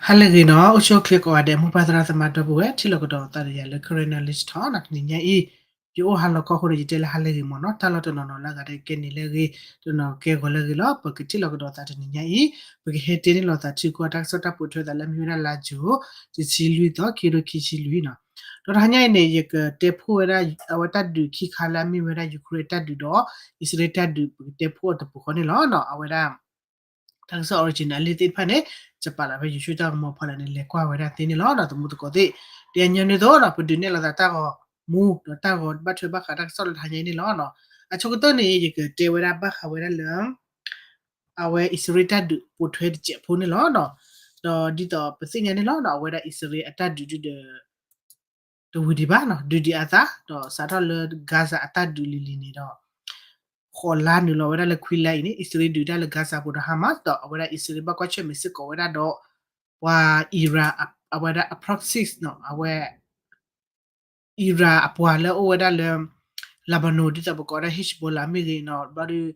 ဟါလၢအဂ့ၤနီၤ, အိၣ်ဆူၣ်အိၣ်ချ့ကိးဂၤဒဲး မိၢ်ပၢ်သရၣ်သမါဒီပုၢ်ဝဲၢ် ထံၣ်လိာ်ကဒီးသးဒီးယၤလၢ Karen Knowledge Talk နီၤ, တနံၤညါအံၤ ယအိၣ်ဟါလီၤခီအဃိဒီး ယတဲလၢဟါလၢအဂ့ၤမ့ၢ်နီၤ, တၢ်လီၢ်တနီၤနီၤလၢအဂၤဒဲးကဲန့ၣ်လၢအဂ့ၤ, တနီၤကဲဂီၤလၢအဂ့ၤလီၤ. ပကထံၣ်လိာ်ကဒီးသးတနံၤညါအံၤ, ပကဟဲတဲန့ၢ်လိာ်သးထံကီၢ်တၢ်ကစီၣ်တၢ်ပိာ်ထွဲသးလၢအမ့ၢ်ဝဲဒၣ်လါယူၤ တဆံလွံၢ်သီ ခံကထိခံဆံလွံၢ်နီၤ. ဒီးတဟါညါအံၤန့ၣ် ယကတဲဖှိၣ်ဝဲဒၣ် အဝဲတၢ်ဒုးခံခါလၢအမ့ၢ်ဝဲဒၣ် Ukraine တၢ်ဒုးဒီး အံၣ်စရ့လးတၢ်ဒုး ပကတဲဖှိၣ်အီၤတပူၤဃီန့ၣ်လီၤ. အဝဲဒၣ် တၢ်ကစီၣ် original အလံာ်သ့ၣ်တဖၣ်န့ၣ် ယပာ်လီၤဖဲ YouTube တၢ်ကမီၤဖီလာ်န့ၣ် လဲၤကွၢ်ဝဲဒၣ်သ့န့ၣ်လီၤ. ဒီးသမူသကိးသ့ၣ် ဒ်အညီနုၢ်အသိးနီၤ, ပဒုးနဲၣ်လိာ်သးတၢ်ဂီၤမူ ဒီးတၢ်ဂီၤဘၣ်ထွဲဘၣ်ဃးတၢ်ကစီၣ်လၢတဟါညါအံၤန့ၣ်လီၤ. အဆိကတၢၢ်န့ၣ် ယကတဲဝဲဒၣ်ဘၣ်ဃးဝဲဒၣ်လၢ အဝဲအံၣ်စရ့လးတၢ်ဒုးပိာ်ထွဲတစဲးဖိန့ၣ်လီၤ. ဒီးဒ်သိးပသ့ၣ်ညါန့ၣ်လီၤ, အဝဲဒၣ်အံၣ်စရ့လးအတၢ်ဒုးဒုးဒီး တဝံၤဒံးဘၣ်နီၤ, ဒုးဒံးအသး ဒီးစးထီၣ်လၢ Gaza အတၢ်ဒုးလံၤလံၤန့ၣ်ဒီး ဃိးလါနုာ်လီၤဝဲဒၣ်လၢခွံလါအံၤန့ၣ် အံၣ်စရ့လးဒုးတၢ်လၢ Gaza ပူၤဒီး Hamas ဒီးအဝဲဒၣ်အံၣ်စရ့လးဘၣ်ကွၢ်ဆၢၣ်မဲာ်စ့ၢ်ကီးဝဲဒၣ်ဒီး ပှၤ Iran အဝဲဒၣ်အ proxies နီၤ, အဝဲ Iran အပှၤလၢအအိၣ်ဝဲဒၣ်လၢ Lebanon ဒ်သိးပကိးဝဲဒၣ် Hezbollah မ့ၢ်ဂ့ၤနီၤ, ဘျီဒီး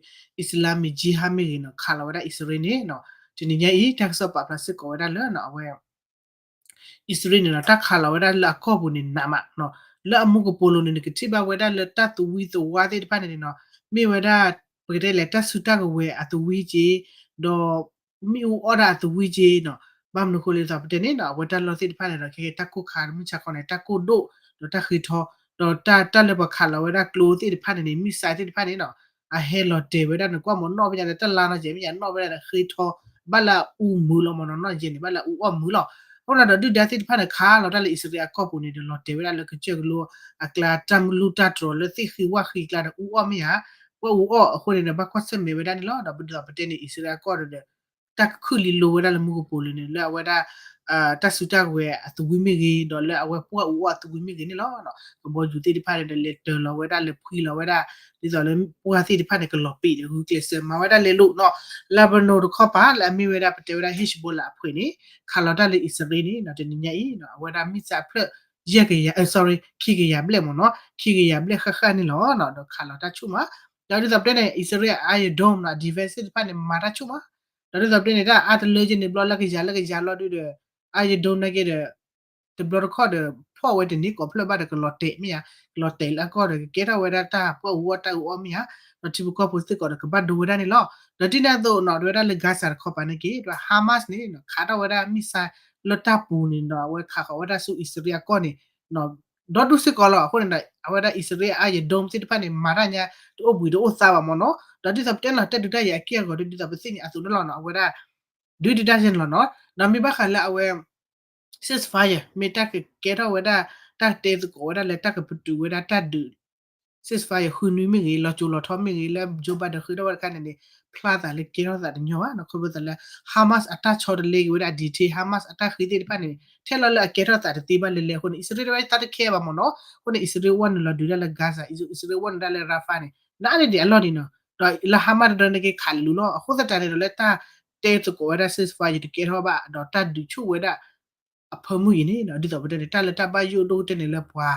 Islamic Jihad မ့ၢ်ဂ့ၤနီၤ, ခးလီၤဝဲဒၣ်အံၣ်စရ့လးန့ၣ်နီၤ, တနံၤညါအံၤ တၢ်ကစီၣ်ပာ်ဖျါစ့ၢ်ကီးဝဲဒၣ်လၢနီၤ, အဝဲ အံၣ်စရ့လးန့ၣ်နီၤ, တၢ်ခးလီၤဝဲဒၣ်လၢအကီၢ်ပူၤန့ၣ်နးမးနီၤ, လၢအမူကပိာ်လိၤန့ၣ် နကထံၣ်ဘၣ်ဝဲဒၣ်လၢတၢ်သဝံသဝါသ့ၣ်တဖၣ်န့ၣ်နီၤ, မ့ၢ်ဝဲဒၣ် ပကတဲလဲၣ် တၢ်စုတၢ်ကဝဲၤအသဝံက့ၤ, ဒီးမ့ၣ်အူအီၣ်တၢ်အသဝံက့ၤနီၤ, ဘၣ်မနုၤအဃိလဲၣ်ဒ်သိးပတဲန့ၣ်နီၤ, အဝဲတၢ်လီၢ်သ့ၣ်တဖၣ်န့ၣ်ဒီး ခဲကဲတၢ်ကိၢ်ခါမုၢ်ဆါခီန့ၣ် တၢ်ကိၢ်ဒိၣ် ဒီးတၢ်ဃ့ထီ, ဒီးတၢ်လၢပှၤခးလီၤဝဲဒၣ်ကျိသ့ၣ်တဖၣ်န့ၣ်န့ၣ် missile သ့ၣ်တဖၣ်န့ၣ်နီၤ, အဟဲလီၤတဲာ်ဝဲဒၣ်န့ၣ် ကွၢ်မ့ၢ်နီၣ်ဖဲညါန့ၣ် တၢ်လါနီၢ်ယဲၢ်မ့ၢ်ညါနီၣ်ဝဲဒၣ်န့ၣ် ဃ့ထီ ဘၣ်လၢအအူမုာ်လီၤမ့ၢ်နီၤ, နီၢ်ယဲၢ်န့ၣ် ဘၣ်လၢအအူအီၣ်မုာ်လီၤ. အဃိန့ၣ်ဒီးဒုၣ်ဒါသ့ၣ်တဖၣ်န့ၣ် ခးလီၤတၢ်လၢအံၣ်စရ့လးအကီၢ်ပူၤန့ၣ်ဒီး လီၤတဲာ်ဝဲဒၣ်လၢကစၢၢ်ကလိ အကျါ တၢ်မုၢ်လူၢ်တၢ်တြီၤလၢသ့ၣ်ဃံဝၣ်ဃံအကျါဒီး အူအီၣ်မ့ၢ်ဧါ, ပှၢ်အူအီၣ်အဃိန့ၣ်ဒီး ဘၣ်ကွၢ်ဆၢၣ်မဲာ်ဝဲဒၣ်န့ၣ်လီၤ. ဒီးပဒ်သိးပတဲန့ၣ် အံၣ်စရ့လးအကီၢ်ဒီး တၢ်ကခုၣ်လံလိဝဲဒၣ်လၢမူကပိာ်လိၤန့ၣ် လၢအဝဲဒၣ် တၢ်စုတၢ်ကဝဲၤအသဝံမ့ၢ်ဂ့ၤ ဒီးလၢအဝဲပှၢ်အူအီၣ်အသဝံမ့ၢ်ဂ့ၤန့ၣ်လီၤ. ကဘီယူၤသ့ၣ်တဖၣ်န့ၣ်ဒီး လဲၤတၢၤလီၤဝဲဒၣ် လဲၤဖှံလီၤဝဲဒၣ် ဒ်သိးလၢပှၢ်သ့ၣ်တဖၣ်န့ၣ် ကလီၤပံာ်ဒီး ဂုာ်ကျဲးစၢးမၤဝဲဒၣ်လဲၤလိာ်နီၤ, Lebanon တခီပၤ လၢအမ့ၢ်ဝဲဒၣ် ပတဲဝဲဒၣ် Hezbollah အဖုန့ၣ် ခးလီၤတၢ်လၢအံၣ်စရ့လးန့ၣ် တနံၤညါအံၤ အဝဲဒၣ် missile အဖျၢၣ် ယဲၢ်ကယၤ sorry ခံကယၤဘျဲၣ်မ့ၢ်နီၤ, ခံကယၤဘျဲၣ်ဃၣ်ဃၣ်န့ၣ်လီၤ. ဒီးခးလီၤတၢ်ဆူၣ်မး, ဒီးဒ်သိးပတဲန့ၣ် အံၣ်စရ့လးအ Iron Dome နီၤ defense သ့ၣ်တဖၣ်န့ၣ် မၤတၢ်ဆူၣ်မး, ဒီးဒ်သိးပတဲန့ၣ် တၢ်အါတလၢယဲၢ်န့ၣ် ဘျီလၢကယၤလၢကယၤလီၤဒုဒီး Iron Dome နာ်က့ဒီး တဘျီတခီၣ်ဒီး ဖီၣ်ဝဲတန့ၢ်ကိးဖျၢၣ်ဘၣ်ဒီး ကလီၤတဲာ်မ့ၢ်ဧါ, ကလီၤတဲာ်လၢအကီၢ်ဒီး ကကဲထီၣ်ဝဲဒၣ်တၢ်ပှၢ်အူအီၣ်တၢ်အူအီၣ်မ့ၢ်ဧါ, ဒီးထံဖိကီၢ်ဖိစ့ၢ်ကီးဒီး ကဘၣ်ဒိဝဲဒၣ်န့ၣ်လီၤ. ဒီးဒ်န့ၣ်အသိးနီၤ ဝဲဒၣ်လၢ Gaza တခီပၤနာ်က့ ဒီး Hamas န့ၣ် ခးထီၣ်ဝဲဒၣ် missile လၢတၢ်ပူၤန့ၣ်ဒီး အဝဲခးဃီၤဝဲဒၣ်ဆူအံၣ်စရ့လးအကီၢ်န့ၣ် ဒီဒူၣ်စ့ၢ်ကီးလီၤ. အဃိန့ၣ်ဒီး အဝဲဒၣ်အံၣ်စရ့လးအ Iron Dome သ့ၣ်တဖၣ်န့ၣ် မၤတၢ်ညါ တအိၣ်ဘှံးတအိၣ်သါဘၣ်မ့ၢ်နီၤ, ဒီးဒ်သိးပတဲလီၤ တၢ်ဒုးတၢ်ယၤအက့ၢ်အဂီၤဒီး ဒ်သိးပသ့ၣ်ညါအသိးန့ၣ်လီၤနီၤ, အဝဲဒၣ် ဒုးဒုးတၢ်ယဲၢ်န့ၣ်လီၤနီၤ, ဒီးမ့ၢ်ဘၣ်ဃးလၢအဝဲ ceasefire မ့ၢ်တၢ်ကကဲထီၣ်ဝဲဒၣ် တၢ်ကတဲသကိးဝဲဒၣ်လၢတၢ်ကပတုာ်ဝဲဒၣ်တၢ်ဒုး ceasefire ဃုနွံမ့ၢ်ဂ့ၤ လီၤစိၤလီၤထီမ့ၢ်ဂ့ၤ လၢ Joe Biden ဃ့ထီၣ်ဝဲတခါန့ၣ်န့ၣ် ဖျါသးလၢကဲထီၣ်သးတညီဘၣ်နီၤ, ခီဖျိသးလၢ Hamas အတၢ်ဆီတလဲက့ၤဝဲဒၣ် detail Hamas အတၢ်ဃ့သ့ၣ်တဖၣ်န့ၣ် ထဲလီၤလၢအကဲထီၣ်သးတသ့ဘၣ်လဲၤလဲၤအဃိန့ၣ် အံၣ်စရ့လးတဝဲသးတခဲဘၣ်မ့ၢ်နီၤ, အဃိန့ၣ် အံၣ်စရ့လးဝဲနုာ်လီၤဒုးတၢ်လၢ Gaza, အံၣ်စရ့လးဝဲနုာ်တၢ်လၢ Rafah န့ၣ် နအါန့ၢ်ဒံးအလီၢ်န့ၣ်နီၤ, ဒီးလၢ Hamas တဒၢန့ၣ်က့ၤခးလူၤလီၤ, အဃိသတးန့ၣ်ဒီးလၢတၢ်တဲသကိးဝဲဒၣ် ceasefire တကဲထီၣ်ဘၣ် ဒီးတၢ်ဒုးဆူၣ်ဝဲဒၣ် အဖၢမုၢ်အံၤန့ၣ်နီၤ, ဒ်သိးပတဲန့ၣ် တၢ်လၢတၢ်ဘၣ်ယိၣ်ဒိၣ်ကတၢၢ်န့ၣ်လၢပှၤ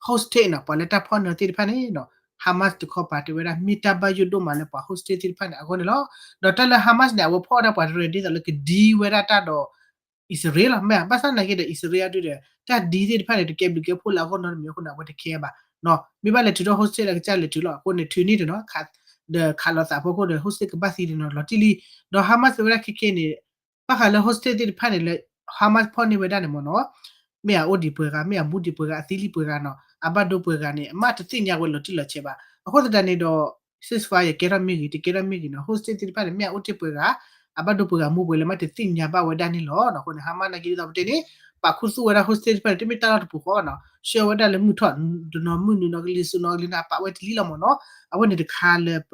hostage နီၤ, ပှၤလၢတၢ်ဖီၣ်န့ၢ်သ့ၣ်တဖၣ်န့ၣ်နီၤ, Hamas တခီပၤတဲဝဲဒၣ် မ့ၢ်တၢ်ဘၣ်ယိၣ်ဒိၣ်မးလၢပှၤ hostage သ့ၣ်တဖၣ်န့ၣ်အဂီၢ်န့ၣ်လီၤ. ဒီးတၢ်လၢ Hamas န့ၣ် အဝဲဖီၣ်ဝဲဒၣ်ပှၤတရံးဒ်သိးလၢကဒံဝဲဒၣ်တၢ်ဒီး အံၣ်စရ့လးလီၤ, မ့ၢ်ဘၣ်ဆၣ်နာ်က့ဒီး အံၣ်စရ့လးဒုဒီး တၢ်ဒံသ့ၣ်တဖၣ်န့ၣ် တကဲဘျုးကဲဖှိၣ်လၢအဂီၢ်နီတမံၤအဃိန့ၣ် အဝဲတကဲဘၣ်နီၤ, မ့ၢ်ဘၣ်လဲၤထုးထီၣ် hostage လၢကစၢ်လဲၤထုးလီၤ, အဃိန့ၣ် ထုးန့ၢ်တနီၤ ဒီးခးလီၤသးဖိခိၣ်ဒီး hostage ကဘၣ်သံတနီၤလီၤတံၢ်လံ, ဒီး Hamas တဲဝဲဒၣ်ခဲခဲန့ၣ် ဘၣ်ဃးလၢ hostage သ့ၣ်တဖၣ်န့ၣ် လၢ Hamas ဖီၣ်န့ၢ်ဝဲဒၣ်န့ၣ်မ့ၢ်နီၤ, မ့ၢ်အအိၣ်ဒံးပှဲၤဂၤ, မ့ၢ်အဘူးဒံးပှဲၤဂၤ, အသံလံပှဲၤဂၤနီၤ, အဘၣ်ဒိပှဲၤဂၤန့ၣ် အမ့ၢ်တသ့ၣ်ညါဝဲလီၤတံၢ်လီၤဆဲးဘၣ်. အဃိသတးန့ၣ်ဒီး ceasefire ကဲထီၣ်မ့ၢ်ဂ့ၤ, တကဲထီၣ်မ့ၢ်ဂ့ၤနီၤ, hostage သ့ၣ်တဖၣ်န့ၣ် မ့ၢ်အအိၣ်တ့ၢ်ပှဲၤဂၤ, အဘၣ်ဒိပှဲၤဂၤမူပှဲၤလဲၣ် မ့ၢ်တသ့ၣ်ညါဘၣ်ဝဲဒၣ်န့ၣ်လီၤ. အဃိန့ၣ် Hamas နာ်က့ဒ်သိးပတဲန့ၣ် ပာ်ခူသူၣ်ဝဲဒၣ် hostage သ့ၣ်တဖၣ်န့ၣ် တမ့ၢ်တၢ်လီၢ်တပူၤဃီနီၤ, ဆှၢဝဲဒၣ်လၢမုၢ်ထီၣ် တနီၤမုၢ်နုာ်နီၤကလံၤ စိနီၤကလံၤန့ၣ် အပာ်ဝဲတလံလီၤမ့ၢ်နီၤ, အဝဲန့ၣ်တခါလၢပ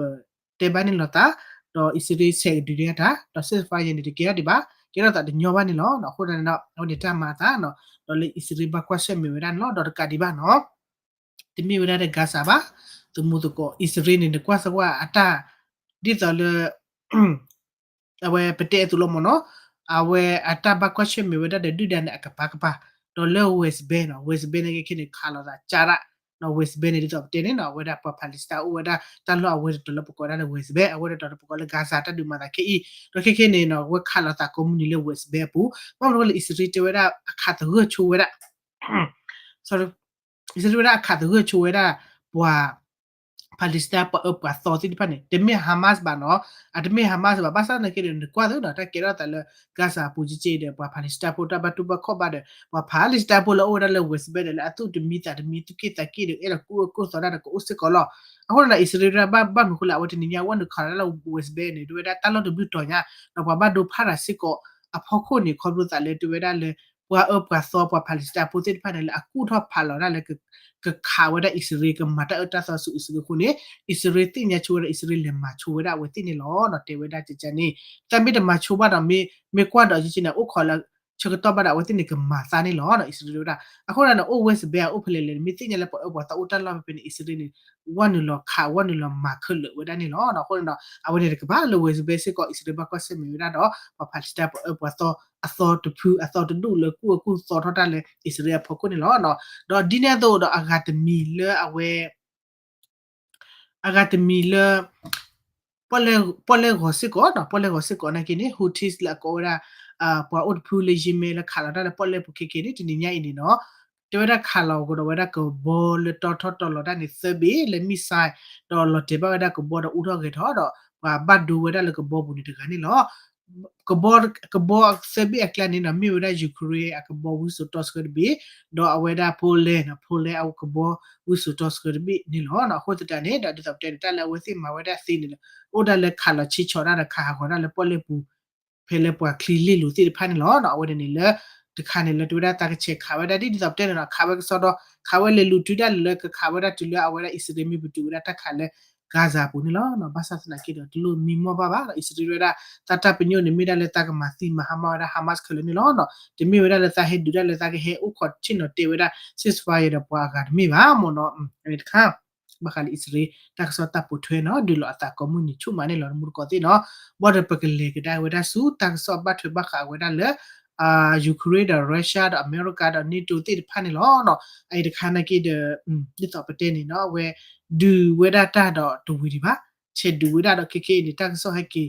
တဲဘၣ်န့ၣ်လီၤသး, ဒီးအံၣ်စရ့လးဆဲးကဒုးတၢ်, ဒီး ceasefire န့ၣ် တကဲထီၣ်ဒံးဘၣ်, ကဲထီၣ်သးတညီဘၣ်န့ၣ်လီၤ. အဃိန့ၣ်ဒီး အဝဲန့ၣ်တၢ်မၤအသးနီၤ, ဒီးလၢအံၣ်စရ့လးဘၣ်ကွၢ်ဆၢၣ်မဲာ်ဝဲဒၣ်န့ၣ်လီၤ. ဒီးတကးဒံးဘၣ်နီၤ, တမ့ၢ်ဝဲဒၣ်ဒီး Gaza ဘၣ်, သမူသကိး အံၣ်စရ့လးန့ၣ် နကွၢ်စ့ၢ်ကီးအတၢ် ဒ်သိးလၢ အဝဲပတဲအသိးလီၤမ့ၢ်နီၤ, အဝဲအတၢ်ဘၣ်ကွၢ်ဆၢၣ်မဲာ်ဝဲဒၣ်ဒီးဒုၣ်ဒါန့ၣ် အကပၤကပၤ, ဒီးလၢ West Bank နီၤ, West Bank နာ်က့ခဲန့ၣ် ခးလိာ်သးကၢ်ရၣ် West Bank န့ၣ် ဒ်သိးပတဲန့ၣ်နီၤ အဝဲဒၣ်ပှၤ Palestine အိၣ်ဝဲဒၣ်တၢ်လီၢ်အဝဲတတီၤလၢပကိးဒၣ်လၢ West Bank အဝဲတတီၤလၢပကိးလၢ Gaza တၢ်ဒုးမၤသးခဲအံၤ ဒီးခဲခဲန့ၣ်နီၤ ဝဲခးလီၤသးကိးမုၢ်နံၤလၢ West Bank အပူၤ ဘၣ်မနုၤအဃိလဲၣ် အံၣ်စရ့လးတဲဝဲဒၣ်အခးသဂၢၢ်ဆိဝဲဒၣ် အံၣ်စရ့လးဝဲဒၣ်အခးသဂၢၢ်ဆိဝဲဒၣ် ပှၤ Palestine ပှၤအၢပှၤသီသ့ၣ်တဖၣ်န့ၣ် တမ့ၢ် Hamas ဘၣ်နီၤ အတမ့ၢ် Hamas ဘၣ် ဘၣ်ဆၣ်သနာ်က့ဒီး နကွၢ်သ့နီၤ တၢ်ကဲထီၣ်သးလၢ Gaza အပူၤက့က့ဒီး ပှၤ Palestine ဖိတၢ်ဘၣ်တူၢ်ဘၣ်ခီၣ်ဘၣ်ဒီး ပှၤ Palestine ဖိလၢအအိၣ်ဝဲဒၣ်လၢ West Bank ဒီးလၢအသူၣ်တမံသးတမံ သူၣ်က့ၣ်သးက့ၣ်ဒီး အဲၣ်ဒိးကူၣ်အၢကူၣ်သီတၢ်ဒီးကအိၣ်စ့ၢ်ကီးလီၤ. အဃိန့ၣ်ဒီး အံၣ်စရ့လးဘၣ်ဘၣ်မနုၤအဃိလဲၣ် အဝဲတနံၤညါဝဲနုာ်ခးလၢ West Bank န့ၣ် တဝဲဒၣ်တၢ်လီၢ်တဘျုးတီၤညါ ဒီးပှၤဘၣ်ဒိဖးတၢ်စ့ၢ်ကီးအဖီခိၣ်န့ၣ် ခီဖျိသးလၢတဝဲဒၣ်လၢ ပှၤအၢပှၤသီပှၤ Palestine ဖိသ့ၣ်တဖၣ်န့ၣ် လၢအကူၣ်ထီၣ်ဖးလီၤဒၣ်လၢ ကခးဝဲဒၣ်အံၣ်စရ့လး ကမၤတၢ်အၢတၢ်သီဆူအံၣ်စရ့လးအဃိန့ၣ် အံၣ်စရ့လးသ့ၣ်ညါဆိဝဲဒီး အံၣ်စရ့လးလဲၤမၤဆိဝဲဒၣ်အဝဲသ့ၣ်န့ၣ်လီၤ. တဲဝဲဒၣ်ကကန့ၣ် တၢ်မ့ၢ်တမၤဆိဘၣ်ဒီး မ့ၢ်ကွၢ်ဒီးကကန့ၣ် အိၣ်ခိးလၢ ဆၢကတီၢ်ဘၣ်ဒီး အဝဲသ့ၣ်န့ၣ် ကမၤသးန့ၣ်လီၤ အံၣ်စရ့လးဝဲဒၣ်. အဃိန့ၣ် အိၣ် West Bank အိၣ်ဖဲလဲၣ်လဲၣ် မ့ၢ်သ့ၣ်ညါလၢပှၤအၢပှၤသီအိၣ်တၢ်လီၢ်ဖဲဖဲန့ၣ် အံၣ်စရ့လးန့ၣ် ဝဲနုာ်လီၤခး ဝဲနုာ်လီၤမၤခဲလၢာ်ဝဲဒၣ်န့ၣ်လီၤ. အဃိန့ၣ်ဒီး အဝဲန့ၣ်တကပၤလၢ West Bank စ့ၢ်ကီး အံၣ်စရ့လးဘၣ်ကွၢ်ဆၢၣ်မဲာ်ဝဲဒၣ်ဒီး ပှၤ Palestine ပှၤအၢပှၤသီ အသီတဖု အသီတဒူၣ်လၢကူၣ်အၢကူၣ်သီထီၣ်တၢ်လၢ အံၣ်စရ့လးအဖီခိၣ်န့ၣ်လီၤ. ဒီးဒ်န့ၣ်အသိးဒီး အဂၤတမံၤလၢအဝဲ အဂၤတမံၤလၢ ပီၣ်လဲၣ်ဂီၤစ့ၢ်ကီးနီၤ ပီၣ်လဲၣ်ဂီၤစ့ၢ်ကီးနာ်က့န့ၣ် Houthis လၢအကိးဝဲဒၣ် ပှၤအိၣ်တဖုလၢယံၤမဲလၢခးလီၤတၢ်လၢပီၣ်လဲၣ်ပူၤခဲခဲန့ၣ် တနံၤညါအံၤန့ၣ်နီၤ တဲဝဲဒၣ်ခးလီၤကဒီးဝဲဒၣ်ကဘီလၢတီထီၣ်တီလီၤတၢ်န့ၣ် သၢဘ့ၣ်လၢ missile ဒီးလီၤတဲာ်ဘၣ်ဝဲဒၣ်ကဘီဒီးအူထီၣ်ဂဲၤထီၣ်ဒီး ပှၤဘၣ်ဒိဝဲဒၣ်လၢကဘီပူၤန့ၣ်တဂၤန့ၣ်လီၤ. ကဘီ ကဘီသၢဘ့ၣ်အကျါန့ၣ်နီၤ မ့ၢ်ဝဲဒၣ် Ukraine အကဘီဝံစိာ်တီဆှၢတဘ့ၣ် ဒီးအဝဲဒၣ် Poland နီၤ Poland အကဘီဝံစိာ်တီဆှၢတဘ့ၣ်န့ၣ်လီၤ. အဃိသတးန့ၣ်ဒီး ဒ်သိးပတဲန့ၣ် တၢ်လၢအဝဲသ့ၣ်မၤဝဲဒၣ်သ့န့ၣ်ဒီး အိၣ်ဒၣ်လၢခးလီၤဆ့ဆီဒၣ်ဒီးခးဟးဂီၤဒၣ်လၢပီၣ်လဲၣ်ပူၤ ဖဲလၢပှၤချံလ့လိၤသ့ၣ်တဖၣ်န့ၣ်လီၤ. အဝဲန့ၣ်န့ၣ်လၢ တခါန့ၣ်လၢတဝဲဒၣ်သးကဆဲးခးဝဲဒၣ်ဒ် ဒ်သိးပတဲန့ၣ်နီၤ ခးဝဲကစီဒီ ခးဝဲလဲၤလူၤတုၤဒၣ်လဲာ်လၢကခးဝဲဒၣ်တုၤလၢအဝဲဒၣ်အံၣ်စရ့လးမ့ၢ်ပတုာ်ဝဲဒၣ်တၢ်ခးလၢ Gaza ပူၤန့ၣ်လီၤ. ဘၣ်ဆၣ်သနာ်က့ဒီး တလိၣ်မံမီၢ်ဘၣ်ဘၣ်ဒီး အံၣ်စရ့လးဝဲဒၣ် သးတၢ်ပညိၣ်န့ၣ် မ့ၢ်ဒၣ်လၢသးကမၤသံမၤဟါမၢ်ဝဲဒၣ် Hamas ခဲလၢာ်န့ၣ်လီၤ. တမ့ၢ်ဝဲဒၣ်လၢသးဟဲဒုးဒၣ်လၢသးကဟဲအိၣ်ခိးဆ့ၣ်နီၤတဲဝဲဒၣ် ceasefire ဒီးပှၤအဂၤတမ့ၢ်ဘၣ်မ့ၢ်နီၤ. တခါ ဘၣ်ဃးလၢအံၣ်စရ့လး တၢ်ကစီၣ်တၢ်ပိာ်ထွဲနီၤ ဒုးလီၤအသးကိးမုၢ်နံၤဆူၣ်မးန့ၣ်လီၤ တမူတကိးသ့ၣ်နီၤ. ဘၣ်ဒီးပကလဲၤကဒါဝဲဒၣ်ဆူ တၢ်ကစီၣ်ဘၣ်ထွဲဘၣ်ဃးဝဲဒၣ်လၢ Ukraine ဒီး Russia ဒီးအမဲရကၤဒီး NATO သ့ၣ်တဖၣ်န့ၣ်လီၤ. အအံၤတခါနာ်က့ဒီး ဒ်သိးပတဲန့ၣ်နီၤ အဝဲ ဒုးဝဲဒၣ်တၢ်ဒီးတဝံၤဒံးဘၣ် ဆဲးဒုးဝဲဒၣ်ဒီးခဲခဲအံၤန့ၣ် တၢ်ကစီၣ်ဟဲက့ၤ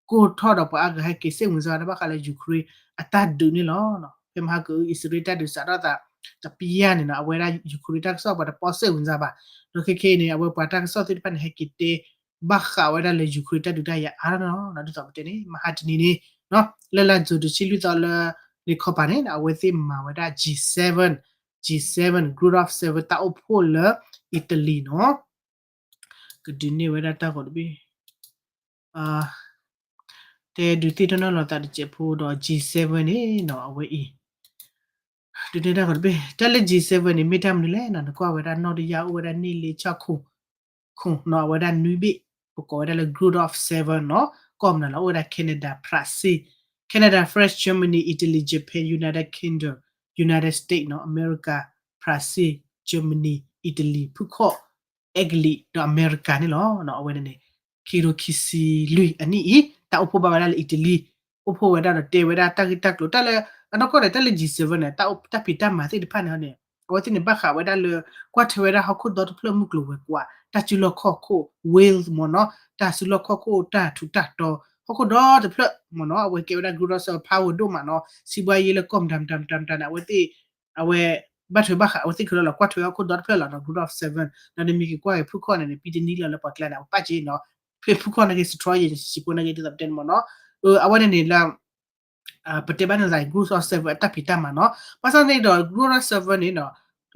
ကိၢ်ထီၣ်ဒီးပှၤအါဂၤဟဲက့ၤစ့ၣ်ဝင်စၢၤဝဲဒၣ်ဘၣ်ဃးလၢ Ukraine အတၢ်ဒုးန့ၣ်လီၤ. ဖဲမဟါကအု အံၣ်စရ့လးတၢ်ဒုးစးထီၣ်သး တပျၢ်န့ၣ်နီၤ အဝဲဒၣ် Ukraine တၢ်ကစီၣ်ပှၤတပီၣ်စ့ၣ်ဝင်စၢၤဘၣ်. ဒီးခဲခဲအံၤန့ၣ် အဝဲပှၤတၢ်ကစီၣ်သ့ၣ်တဖၣ်န့ၣ် ဟဲက့ၤတဲ ဘၣ်ဃးဝဲဒၣ်လၢ Ukraine တၢ်ဒုးတၢ်ယၤအါထီၣ်န့ၣ်လီၤ. ဒ်သိးပတဲန့ၣ် မဟါတနံၤန့ၣ် လၢလါ June တဆံလွံၢ်သီလၢ လ့ခီပၤန့ၣ် အဝဲသ့ၣ်မၤဝဲဒၣ် G seven, G seven, Group of Seven တၢ်အိၣ်ဖှိၣ်လၢ Italy နီၤ ကဒုးနဲၣ်ဝဲဒၣ်တၢ်ဂီၤတဘ့ၣ် တဲဒုးသ့ၣ်နီၣ်ထီၣ်လိာ်သးတစဲးဖိဒီး G seven န့ၣ်နီၤ အဝဲအံၤ ဒုးနဲၣ်တၢ်ဂီၤတဘ့ၣ် တၢ်လၢ G seven န့ၣ် မ့ၢ်တၢ်မနုၤလဲၣ်နီၤ နကွၢ်ဝဲဒၣ်နီၣ်တယၢ်အိၣ်ဝဲဒၣ်န့ၢ်လ့ဆၣ်ခိၣ် ခိၣ်နီၤ အဝဲဒၣ်နွံဘ့ၣ် ပကိးဝဲဒၣ်လၢ Group of Seven နီၤ ကီၢ်မနုၤလီၤ အိၣ်ဝဲဒၣ် Canada, Brazil, Canada, France, Germany, Italy, Japan, United Kingdom, United States နီၤ America, Brazil, Germany, Italy ဖုခီၣ် အဲကလံး ဒီးအမဲရကၤန့ၣ်လီၤ. အဝဲန့ၣ်န့ၣ် ခံကထိခံဆံလွံၢ်အနံၣ်အံၤ တၢ်အိၣ်ဖှိၣ်ဘၣ်ဝဲဒၣ်လၢ Italy အိၣ်ဖှိၣ်ဝဲဒၣ်ဒီးတဲဝဲဒၣ်တၢ်ဂ့ၢ်တၢ်ကျိၤ တၢ်လၢ အနီၢ်ကီၢ်န့ၣ် တၢ်လၢ G seven န့ၣ် တၢ်အိၣ်တၢ်ဖံးတၢ်မၤသ့ၣ်တဖၣ်န့ၣ်န့ၣ် အဝဲသ့ၣ်န့ၣ်ဘၣ်ဃးဝဲဒၣ်လၢ ကွၢ်ထွဲဝဲဒၣ်ဟီၣ်ခိၣ်ဒီတဖျၢၣ်မုၢ်ကျိၤဝဲၤကွာ် တၢ်စုလီၢ်ခီၣ်ခိၣ် wealth မ့ၢ်နီၤ တၢ်စုလီၢ်ခီၣ်ခိၣ် တၢ်ထူးတၢ်တီၤ ဟီၣ်ခိၣ်ဒီတဖျၢၣ်မ့ၢ်နီၤ အဝဲကဲဝဲဒၣ် Group of Seven power ဒိၣ်မးနီၤ စံးဘှါယဲလၢကီၢ်မတၤမတၤမတၤမတၤန့ၣ် အဝဲသ့ၣ် အဝဲ ဘၣ်ထွဲဘၣ်ဃး အဝဲသ့ၣ်ကရၢလီၤ ကွၢ်ထွဲဟီၣ်ခိၣ်ဒီတဖျၢၣ်လီၤနီၤ Group of Seven ဒီးနမ့ၢ်က့ၤကွၢ်က့ၤဖုခီၣ်န့ၣ်န့ၣ် ပံတနံလီၤလၢပှၤကျါန့ၣ် အဝဲပာ်က့ၤနီၤ ဖဲဖုခီၣ်န့ၣ်က့ၤ စထြီယဲၢ် စံးဖိန့ၣ်က့ၤ ဒ်သိးပတဲန့ၣ်မ့ၢ်နီၤ အဝဲန့ၣ်န့ၣ်လၢ ပတဲဘၣ်န့ၣ်သး Group of Seven အတၢ်ဖံးတၢ်မၤနီၤ ဘၣ်ဆၣ်န့ၣ်ဒီး Group of Seven န့ၣ်နီၤ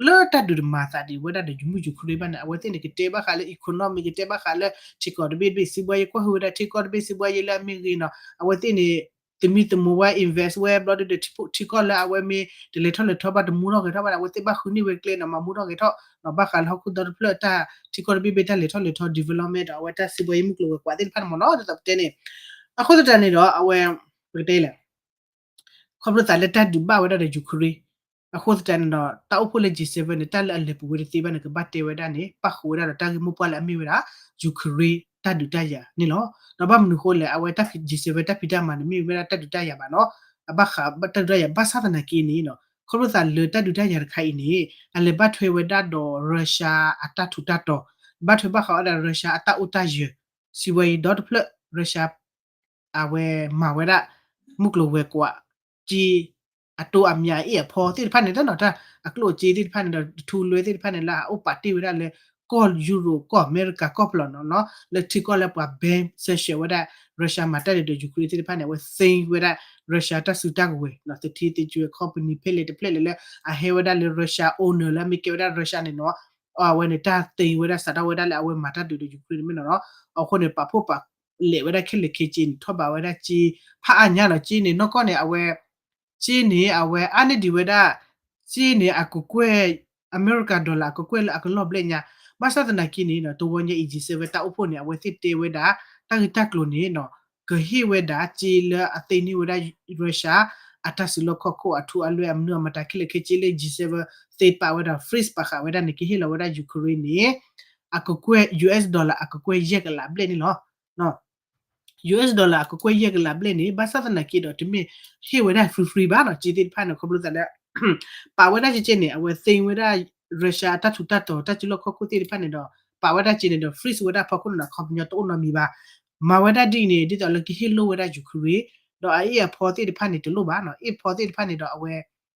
လၢတၢ်ဒုးတမၤသးဒံးဝဲဒၣ်ဒီး ယမုၢ် Ukraine ဘၣ်န့ၣ် အဝဲသ့ၣ်န့ၣ် ကတဲဘၣ်ဃးလၢ economic ကတဲဘၣ်ဃးလၢ ထံကီၢ်တဘ့ၣ်တဘ့ၣ် စံးဘှါယဲကွၢ်ဟုၣ်ဝဲဒၣ်ထံကီၢ်တဘ့ၣ် စံးဘှါယဲလၢအမ့ၢ်ဂ့ၤနီၤ အဝဲသ့ၣ်န့ၣ် သမံသမိးဝဲ invest ဝဲ ဘျီဒုဒီး ထံကီၢ်လၢအဝဲမ့ၢ်တလဲၤထီၣ်လဲၤထီဘၣ် တမူထီၣ်ဂဲၤထီၣ်ဘၣ်န့ၣ် အဝဲသ့ၣ်ဘၣ်ဃုန့ၢ်ဝဲကျဲနီၤ မၤမူထီၣ်ဂဲၤထီၣ်နီၤ ဘၣ်ဃးလၢဟီၣ်ခိၣ်ဒီတဖျၢၣ်တၢ် ထံကီၢ်တဘ့ၣ်ဘ့ၣ်တၢ်လဲၤထီၣ်လဲၤထီ development ဒီးအဝဲတၢ်စံးဘှါယဲမုၢ်ကျိၤဝဲၤကွာ်သ့ၣ်တဖၣ်န့ၣ်မ့ၢ်နီၤ ဒ်သိးပတဲန့ၣ် အဃိသတးန့ၣ်ဒီး အဝဲ ပကတဲလဲၣ် ခီဖျိသးလၢတၢ်ဒုးဘၣ်ဝဲဒၣ်ဒီး Ukraine အဃိသတးန့ၣ်ဒီး တၢ်အိၣ်ဖှိၣ်လၢ G seven န့ၣ် တၢ်လၢအလဲၤပူၤဝဲတသ့ဘၣ်န့ၣ် ကဘၣ်တဲဝဲဒၣ်န့ၣ် ပၣ်ဃုာ်ဝဲဒၣ်ဒီးတၢ်ဂ့ၢ်မိၢ်ပှၢ်လၢအမ့ၢ်ဝဲဒၣ် Ukraine တၢ်ဒုးတၢ်ယၤန့ၣ်လီၤ. ဒီးဘၣ်မနုၤအဃိလဲၣ် အဝဲတၢ်ဖံး G seven တၢ်ဖံးတၢ်မၤန့ၣ် မ့ၢ်ဝဲဒၣ်တၢ်ဒုးတၢ်ယၤဘၣ်နီၤ အဘၣ်ဃးတၢ်ဒုးတၢ်ယၤ ဘၣ်ဆၣ်သနာ်က့န့ၣ် ခီဖျိသးလၢတၢ်ဒုးတၢ်ယၤတခါအံၤန့ၣ် အလဲၤဘၣ်ထွဲဝဲဒၣ်ဒီး Russia အတၢ်ထူးတၢ်တီၤ, ဘၣ်ထွဲဘၣ်ဃးဝဲဒၣ် Russia အတၢ်အိၣ်တၢ်ယၢၤ, စံးဝဲအံၤဒီတဖျၢၣ် Russia အဝဲမၤဝဲဒၣ် မုၢ်ကျိၤဝဲၤကွာ် ကၠ့ အတိၢ်အမါအအ့ၣ်အဖီသ့ၣ်တဖၣ်န့ၣ် တနီၤတၢ်အကျိၣ်အစ့သ့ၣ်တဖၣ်န့ၣ်ဒီး ထူလွဲသ့ၣ်တဖၣ်န့ၣ်လၢအအိၣ်ပာ်တ့ၢ်ဝဲဒၣ်လၢ ကီၢ်ယူရိၣ် ကီၢ်အမဲရကၤ ကီၢ်ပလီၢ်နီၤနီၤ လၢထံကီၢ်လၢပှၤ ban sanction ဝဲဒၣ် Russia မၤတၢ်ဒုးဒီး Ukraine သ့ၣ်တဖၣ်န့ၣ် အဝဲသ့ဝဲဒၣ် Russia တၢ်စုတၢ်ကဝဲၤနီၤ သထ့သ့ကွဲ company ဖဲလဲၣ်တဖျၢၣ်လဲၣ်လၢ အဟဲဝဲဒၣ်လၢ Russia owner လၢအမ့ၢ်ကဲဝဲဒၣ် Russia န့ၣ်နီၤ အဝဲန့ၣ် တၢ်သ့ဝဲဒၣ်စးထီၣ်ဝဲဒၣ်လၢအဝဲမၤတၢ်ဒုးဒီး Ukraine န့ၣ်မ့ၢ်နီၤနီၤ အဃိန့ၣ် ပာ်ဖှိၣ်ပာ်လဲးဝဲဒၣ်ခဲလၢာ်ခဲဆ့န့ၣ် ထီၣ်ဘးဝဲဒၣ်ကၠ့ ဖးအါညါနီၤ ကၠ့န့ၣ် နီၢ်ကီၢ်န့ၣ် အဝဲ ကၠ့န့ၣ် အဝဲအါန့ၢ်ဒံးဝဲဒၣ် ကၠ့န့ၣ် အကကွဲၢ် အမဲရကၤ dollar အကကွဲၢ်လၢအကလီၢ်ဘျဲၣ်ညါ ဘၣ်ဆၣ်သနာ်က့န့ၣ် တဝီညါအံၤ G seven တၢ်အိၣ်ဖှိၣ်န့ၣ် အဝဲသ့ၣ်တဲဝဲဒၣ် တၢ်ဂ့ၢ်တၢ်ကျိၤန့ၣ်နီၤ ကဟ့ၣ်ဝဲဒၣ်ကၠ့လၢအသ့န့ၢ်ဝဲဒၣ် Russia အတၢ်စုလီၢ်ခီၣ်ခိၣ်အထူအလွဲၢ်အမနုၤအမတၤခဲလၢာ်ခဲဆ့လၢ G seven သ့ပာ်ဝဲဒီး freeze ပာ်ဃာ်ဝဲဒၣ်န့ၣ် ကဟ့ၣ်လီၤဝဲဒၣ် Ukraine န့ၣ် အကကွဲၢ် US dollar အကကွဲၢ်ယဲၢ်ကလးဘျဲၣ်န့ၣ်လီၤ. US dollar အကကွဲၢ်ယဲၢ်ကလးဘျဲၣ်န့ၣ် ဘၣ်ဆၣ်သနာ်က့ဒီး တမ့ၢ်ဟ့ၣ်ဝဲဒၣ် free free ဘၣ်နီၤ ကၠ့သ့ၣ်တဖၣ်န့ၣ် ခီဖျိသးလၢ ပာ်ဝဲဒၣ်ကၠ့ကၠ့န့ၣ် အဝဲသ့ဝဲဒၣ် Russia အတၢ်ထူးတၢ်တီၤ တၢ်စုလီၢ်ခီၣ်ခိၣ်သ့ၣ်တဖၣ်န့ၣ်ဒီး ပာ်ဝဲဒၣ်ကၠ့န့ၣ်ဒီး freeze ဝဲဒၣ်ဖီခိၣ်န့ၣ်ဒီး ခီပညီတအိၣ်နီတမံၤဘၣ်. မၤဝဲဒၣ်ဒ်အံၤန့ၣ် ဒ်သိးလၢကဟ့ၣ်လိၢ်ဝဲဒၣ် Ukraine ဒီးအအ့ၣ်အဖီသ့ၣ်တဖၣ်န့ၣ် တလိၣ်ဘၣ်နီၤ အ့ၣ်ဖီသ့ၣ်တဖၣ်န့ၣ်ဒီး အဝဲ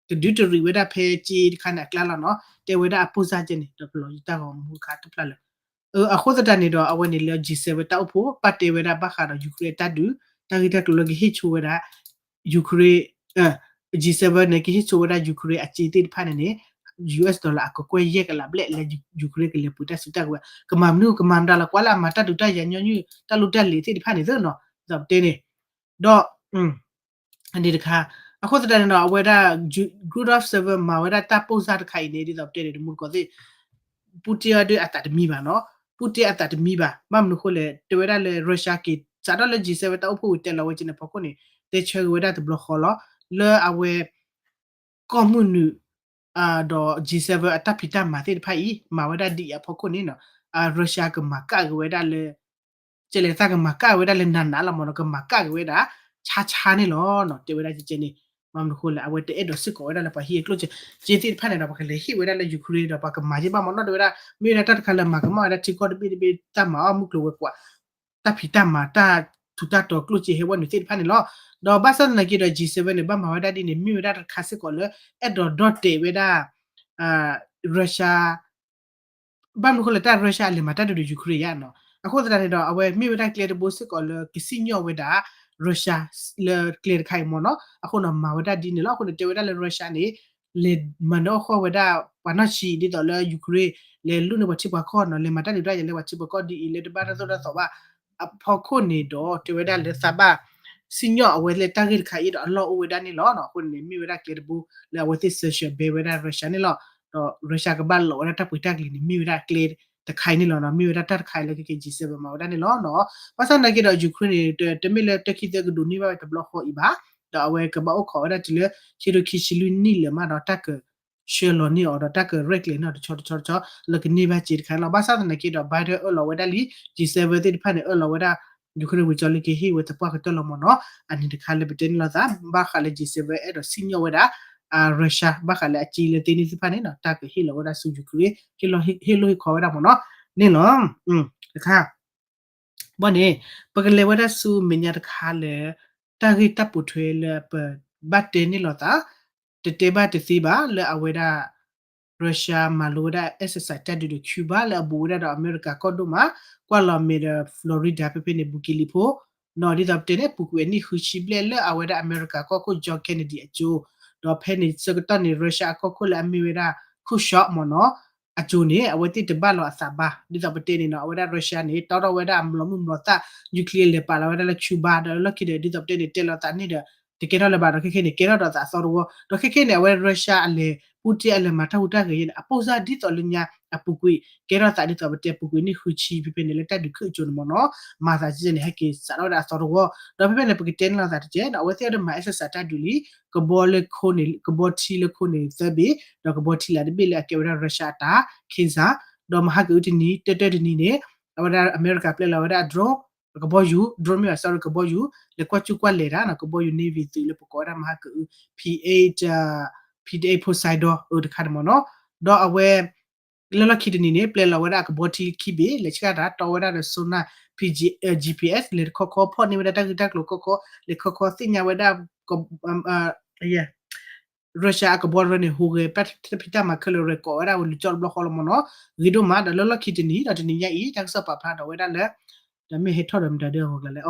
ကဒုးတရံးဝဲဒၣ်ဖဲကၠ့တခါန့ၣ်အကျါလီၤနီၤ တဲဝဲဒၣ်အပိၢ်စၢ်ကဲန့ၣ် ဒီးပလီၢ်ယတၢ်ဂီၤမူတခါတဖျါလၢ အဃိသတးန့ၣ်ဒီး အဝဲန့ၣ်လၢ G seven တၢ်အိၣ်ဖှိၣ် ပာ်တဲဝဲဒၣ်ဘၣ်ဃးဒီး Ukraine အတၢ်ဒုး တၢ်ဂ့ၢ်တၢ်ကျိၤလၢကဟ့ၣ်ဆိဝဲဒၣ် Ukraine G seven န့ၣ် ကဟ့ၣ်ဆိဝဲဒၣ် Ukraine အကၠ့သ့ၣ်တဖၣ်န့ၣ်န့ၣ် US dollar အကကွဲၢ်ယဲၢ်ကလးဘျဲၣ်လၢ Ukraine ကလဲၤပှ့ၤတၢ်စုတၢ်ကဝဲၤ ကမၤမနုၤကမၤမတၤလီၤ ကွၢ်လၢအမၤတၢ်ဒုးတၢ်ယၤညီနုၢ် တၢ်လိၣ်တၢ်လ့ၤသ့ၣ်တဖၣ်န့ၣ်သ့နီၤ ဒ်သိးပတဲန့ၣ် ဒီး အန့ၣ်တခါ အဃိသတးန့ၣ်ဒီး အဝဲဒၣ် Group of Seven မၤဝဲဒၣ်တၢ်ပိၢ်စၢ်တခါအံၤန့ၣ် ဒ်သိးပတဲန့ၣ် တမူတကိးသ့ၣ် Putin အဒုးအသးတမံဘၣ်နီၤ Putin အသးတမံဘၣ် ဘၣ်မနုၤအဃိလဲၣ် တဲဝဲဒၣ်လၢ Russia က့ၤ စးထီၣ်လၢ G seven တၢ်အိၣ်ဖှိၣ်ဝံၤတဲလီၤဝဲက့ၤန့ၣ်ဖီခိၣ်န့ၣ် တဲဆၢက့ၤဝဲဒၣ်တဘျီဃီလီၤ လၢအဝဲ ကီၢ်မုၢ်နုာ် ဒီး G seven အတၢ်ဖံးတၢ်မၤသ့ၣ်တဖၣ်အံၤ မၤဝဲဒၣ်ဒ်အံၤအဖီခိၣ်န့ၣ်နီၤ Russia ကမၤကၣ်က့ၤဝဲဒၣ်လၢ ကဲလဲၣ်သးကမၤကၣ်ဝဲဒၣ်လၢနးနးလီၤမ့ၢ်နီၤ ကမၤကၣ်က့ၤဝဲဒၣ် ဆါဆါန့ၣ်လီၤနီၤ တဲဝဲဒၣ်ကဲကဲန့ၣ် ဘၣ်မနုၤအဃိလဲၣ် အဝဲတအဲၣ်ဒိးစ့ၢ်ကီးဝဲဒၣ်လၢပှၤဟံးအကျိၣ်စ့ ကၠ့သ့ၣ်တဖၣ်န့ၣ်ဒီး ပှၤကလဲၤဟ့ၣ်ဝဲဒၣ်လၢ Ukraine ဒီးပှၤကမၤက့ၤဘၣ်မ့ၢ်နီၤ တဲဝဲဒၣ် မ့ၢ်ဝဲဒၣ်တၢ်တခါလၢမၤကမၣ်ဝဲဒၣ်ထံကီၢ်တဘ့ၣ်တဘ့ၣ်တၢ်မၤအီၣ်မုၢ်ကျိၤဝဲၤကွာ် တၢ်ဖံးတၢ်မၤ တၢ်ထူးတၢ်တီၤကျိၣ်စ့ဟဲဝဲနုာ်သ့ၣ်တဖၣ်န့ၣ်လီၤ. ဒီးဘၣ်ဆၣ်သနာ်က့ဒီး G seven န့ၣ် ဘၣ်မၤဝဲဒၣ်ဒ်န့ၣ် မ့ၢ်ဝဲဒၣ်တၢ်တခါစ့ၢ်ကီးလၢ အဲၣ်ဒိးဒီၣ်တဲာ်ဝဲဒၣ် Russia ဘၣ်မနုၤအဃိလဲၣ် တၢ် Russia အလဲၤမၤတၢ်ဒုးဒီး Ukraine ယါနီၤ. အဃိသတးန့ၣ်ဒီး အဝဲမ့ၢ်ဝဲဒၣ်ကျဲတဘိစ့ၢ်ကီးလၢကစံၣ်ညီၣ်ဝဲဒၣ် Russia လၢကျဲတခါအံၤမ့ၢ်နီၤ. အဃိန့ၣ် မၤဝဲဒၣ်ဒ်န့ၣ်လီၤ. အဃိန့ၣ် တဲဝဲဒၣ်လၢ Russia န့ၣ် လဲၤမၤနၢၤအီၣ်ဃီၣ်ဝဲဒၣ်ပှၤနီၢ်ဆံး ဒ်သိးလၢ Ukraine လဲၤလူၢ်န့ၢ်ပှၤထံပှၤကီၢ်နီၤ, လဲၤမၤတၢ်ဒုးတၢ်ယၤလၢပှၤထံပှၤကီၢ်ဒ်အံၤ လၢတဘၣ်တၢ်သိၣ်တၢ်သီဘၣ် အဖီခိၣ်န့ၣ်ဒီး တဲဝဲဒၣ်လၢသးဘၣ် စံၣ်ညီၣ်အဝဲလၢတၢ်ဂ့ၢ်တခါအံၤဒီးအလီၢ်အိၣ်ဝဲဒၣ်န့ၣ်လီၤ. အဃိန့ၣ် မ့ၢ်ဝဲဒၣ်ကျဲတဘိလၢအဝဲသ့ၣ် sanction ဘဲဝဲဒၣ် Russia န့ၣ်လီၤ. ဒီး Russia ကဘၣ်လီၤဝဲဒၣ်တၢ်ပှ့ၤတၢ်ကလံၤန့ၣ် မ့ၢ်ဝဲဒၣ်ကျဲတခါအံၤန့ၣ်လီၤနီၤ. မ့ၢ်ဝဲဒၣ်တၢ်တခါအံၤလၢခဲကဲ G seven မၤဝဲဒၣ်န့ၣ်လီၤနီၤ. ဘၣ်ဆၣ်သနာ်က့ဒီး Ukraine န့ၣ် တမ့ၢ်လၢတၢ်ခံသၢကဒိးန့ၢ်ဘၣ်ဝဲတဘျီဃီအံၤဘၣ်. ဒီးအဝဲကဘၣ်အိၣ်ခိးဝဲဒၣ်တုၤလၢ ခံထိခံဆံလွံၢ်နံၣ်လၢၤမးဒီး တၢ်က ဆှၢလီၤန့ၢ်အီၤဒီးတၢ်ကရဲၣ်ကျဲၤန့ၢ်အီၤတဆီတဆီတဆီ လၢကန့ၢ်ဘၣ်က့ၤတခါန့ၣ်လီၤ. ဘၣ်ဆၣ်သနာ်က့ဒီး Biden အၢၣ်လီၤဝဲဒၣ်လံ G seven သ့ၣ်တဖၣ်န့ၣ် အၢၣ်လီၤဝဲဒၣ် Ukraine ဝံၤကၠီလၢကဟ့ၣ်ဝဲသပှၢ်ကတၢၢ်လီၤမ့ၢ်နီၤ. အန့ၣ်တခါလၢပတဲန့ၣ်လိာ်သး ဘၣ်ဃးလၢ G seven အဲၣ်ဒိးစံၣ်ညီၣ်ဝဲဒၣ် Russia ဘၣ်ဃးလၢအကၠ့လၢသ့န့ၢ်သ့ၣ်တဖၣ်န့ၣ်နီၤ တၢ်ကဟ့ၣ်လီၤဝဲဒၣ်ဆူ Ukraine ဟ့ၣ်လိၢ်ဟ့ၣ်ခီဝဲဒၣ်မ့ၢ်နီၤန့ၣ်လီၤ. တခါ ဘၣ်န့ၣ် ပကလဲၤဝဲဒၣ်ဆူမဲာ်ညါတခါလၢ တၢ်ဂ့ၢ်တၢ်ပိာ်ထွဲလၢပဘၣ်တဲန့ၣ်လိာ်သး တတဲဘၣ်တသ့ဘၣ်လၢအဝဲဒၣ် Russia မၤလိဝဲဒၣ် exercise တၢ်ဒုးဒီး Cuba လၢအဘူးဝဲဒၣ်ဒီးအမဲရကၤကီၢ်ဒိၣ်မး ကွၢ်လီၤမဲာ်ဒီး Florida ဖဲဖဲန့ၣ် ဘူးကလံၤဖိ နီၤဒ်သိးပတဲန့ၣ် ပူၤကွံာ်အနံၣ်ဃုဆံဘျဲၣ်လၢအဝဲဒၣ်အမဲရကၤကီၢ်ခိၣ် John Kennedy အကၠိ ဒီးဖဲန့ၣ်ဆၢကတီၢ်န့ၣ် Russia အကီၢ်ခိၣ်လၢအမ့ၢ်ဝဲဒၣ် Khrushchev မ့ၢ်နီၤ အကၠိန့ၣ် အဝဲသ့ၣ်တဘၣ်လီၤအသးဘၣ် ဒ်သိးပတဲန့ၣ်နီၤ အဝဲဒၣ် Russia န့ၣ် တီထီၣ်ဝဲဒၣ်အမျိာ်မုၢ်မျိာ်သၣ် nuclear လဲၤပာ်လီၤဝဲဒၣ်လၢ Cuba ဒီးလၢခံဒီး ဒ်သိးပတဲန့ၣ် တဲလီၤသးန့ၣ်ဒီး တကဲထီၣ်လၢၤဘၣ်ဒီး ခဲခဲန့ၣ် ကဲထီၣ်ဒီးသးအသီတဝီ ဒီးခဲခဲန့ၣ် အဝဲ Russia အလဲၤ Putin အလဲၤမၤတၢ်ဟူးတၢ်ဂဲၤယဲန့ၣ် အပိၢ်စၢ်ဒ်သိးလၢညါ အပူၤကွံာ် ကဲထီၣ်သးဒ်သိးပတဲပူၤကွံာ်နံၣ်ဃုဆံဖဲဖဲန့ၣ် လၢတၢ်ဒုးခုၣ်အကၠိန့ၣ်မ့ၢ်နီၤ မၤသးကဲန့ၣ် ဟဲက့ၤစးထီၣ်ဝဲဒၣ်အသီတဝီ ဒီးဖဲဖဲန့ၣ် ပကတဲန့ၣ်လီၤသးတကဲး အဝဲသ့ၣ်အဒိးမၤ exercise တၢ်ဒုးလံ ကဘီလၢခိန့ၣ် ကဘီထံလၢခိန့ၣ်သၢဘ့ၣ် ဒီးကဘီထံလၢတဘ့ၣ်လၢအကဲဝဲဒၣ် Russia အတၢ် ခ့စၢ် ဒီးမဟါကအုတနံၤ တၢတၢတနံၤန့ၣ် အဝဲဒၣ်အမဲရကၤပျဲလီၤဝဲဒၣ် drone ကဘီယူၤ drone မ့ၢ်ဘၣ် sorry ကဘီယူၤ လဲၤကွၢ်ကူကွၢ်လဲၤတၢ်နီၤ ကဘီယူၤ navy သုးလၢပကိးဝဲဒၣ်မဟါကအု P eight Poseidon အတခါန့ၣ်မ့ၢ်နီၤ, ဒီးအဝဲ လၢလီၢ်ခံတနံၤန့ၣ် ပျဲလီၤဝဲဒၣ်အကဘီထံခံဘ့ၣ် လဲၤဆှၣ်တၢ် တီဝဲဒၣ်ဒီး sonar ဖံ G P S လဲၤတခီခီ ဖီၣ်န့ၢ်ဝဲဒၣ်တၢ်ဂ့ၢ်တၢ်ကျိၤခီခီ လဲၤခီခီသ့ၣ်ညါဝဲဒၣ် Russia အကဘီတရၢန့ၣ် ဟူးဂဲၤတၢ်ဖံးတၢ်မၤခဲလၢာ် ရဲၣ်ကိးဝဲဒၣ်ဝဲလူၤကၠီတဘျီဃီလီၤမ့ၢ်နီၤ, ဂ့ၤဒိၣ်မး ဒီးလၢလီၢ်ခံတနံၤဒီးတနံၤညါအံၤ တၢ်ကစီၣ်ပာ်ဖျါဒီးဝဲဒၣ်လၢ ဒီးမ့ၢ်ဟဲထီၣ်ဒီးမတၤဒၣ်အဂီၢ်ကျါလဲၣ်,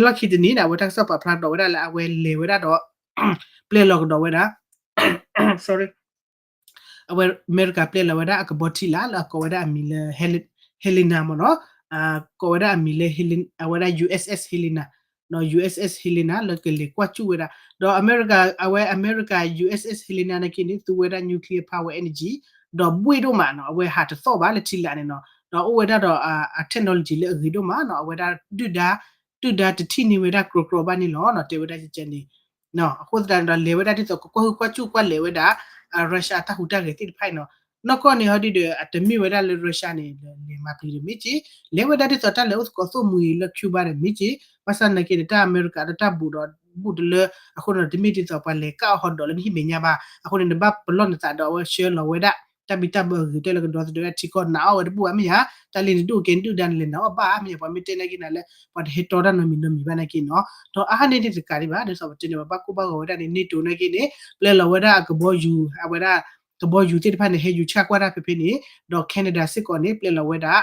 လၢလီၢ်ခံတနံၤန့ၣ် အဝဲတၢ်ကစီၣ်ပာ်ဖျါဒီးဝဲဒၣ်လၢအဝဲလဲၤဝဲဒၣ်ဒီး ပျဲလီၤကဒီးဝဲဒၣ် sorry အဝဲအမဲရကၤပျဲလီၤဝဲဒၣ်အကဘီထံလာ် လၢအကိးဝဲဒၣ်အမံၤလၢ Helena မ့ၢ်နီၤ, ကိးဝဲဒၣ်အမံၤလၢ အဝဲဒၣ် U S S Helena, နီၤ U S S Helena လၢကလဲၤကွၢ်စူၣ်ဝဲဒၣ်, ဒီးအမဲရကၤ အဝဲအမဲရကၤ U S S Helena နာ်က့န့ၣ် သူဝဲဒၣ် nuclear power energy ဒီးဘှ့ၣ်ဒိၣ်မးနီၤ, အဝဲဟးတသီၣ်ဘၣ်လၢထံလာ်န့ၣ်နီၤ, ဒီးအိၣ်ဝဲဒၣ်ဒီးအ technology လၢအဂ့ၤဒိၣ်မးနီၤ, အဝဲဒၣ်ဒုၣ်ဒါ ဒုၣ်ဒါတထံၣ်န့ၢ်ဝဲဒၣ်ကြီကြီဘၣ်န့ၣ်လီၤနီၤ, တဲဝဲဒၣ်ကဲန့ၣ် အဃိသတးန့ၣ်ဒီး လဲၤဝဲဒၣ်ဒ်သိးကကွၢ်ဟုၣ်ကွၢ်စူၣ်ကွၢ်လဲၤဝဲဒၣ် Russia အတၢ်ဟူးတၢ်ဂဲၤသ့ၣ်တဖၣ်အံၤနီၤ, နီၢ်ကီၢ်န့ၣ်ဟီဒုဒီး အတမ့ၢ်ဝဲဒၣ်လၢ Russia န့ၣ် လဲၤမၤပျံၤဒီးမ့ၢ်က့, လဲၤဝဲဒၣ်ဒ်သိးတၢ်လဲၤအိၣ်သကိးသိၣ်မှံၤလၢ Cuba ဒီးမ့ၢ်က့, ဘၣ်ဆၣ်နာ်က့န့ၣ် တၢ်အမဲရကၤဒီးတၢ်ဘူးဒီးဘူးတလၢ, အဃိန့ၣ် တမ့ၢ်ဒ်သိးပှၤလဲၤကၣ်အီၤဟီဒီးလၢနဟံၣ်မဲာ်ညါဘၣ်, အဃိန့ၣ် နဘၣ်ပလီၢ်နသးဒီးအဝဲဆှၢလီၤဝဲဒၣ် တၢ်ဘံၣ်တၢ်ဘၢအဂ့ၤကတၢၢ်လၢကဒီသဒၢတၢ်ထံကီၢ်နာ်အီၤဝဲတဘူၣ်ဘၣ်မ့ၢ်ဧါ, တၢ်လံၤနဒုၣ်အိၣ်ကဲနဒုၣ်ဒါန့ၣ် လဲၤနာ်အီၤဘၣ်မ့ၢ်ဧါ, ပှၤမ့ၢ်တဲနာ်က့နၤလၢ ပှၤတဟဲတီတၢ်နီတမံၤနီတမံၤဘၣ်နာ်က့နီၤ, ဒီးအါဟါန့ၣ်တကးဒံးဘၣ် ဒ်သိးပတဲန့ၣ် ပဘၣ်ကိၢ်ဘၣ်ဂီၤဝဲဒၣ်န့ၣ် NATO နာ်က့န့ၣ် ပျဲလီၤဝဲဒၣ်အကဘီယူၤ အဝဲဒၣ် ကဘီယူၤသ့ၣ်တဖၣ်န့ၣ် ဟဲယူၤဆှၣ်ကွၢ်တၢ်ဖဲဖဲန့ၣ်, ဒီး Canada စ့ၢ်ကီးန့ၣ် ပျဲလီၤဝဲဒၣ်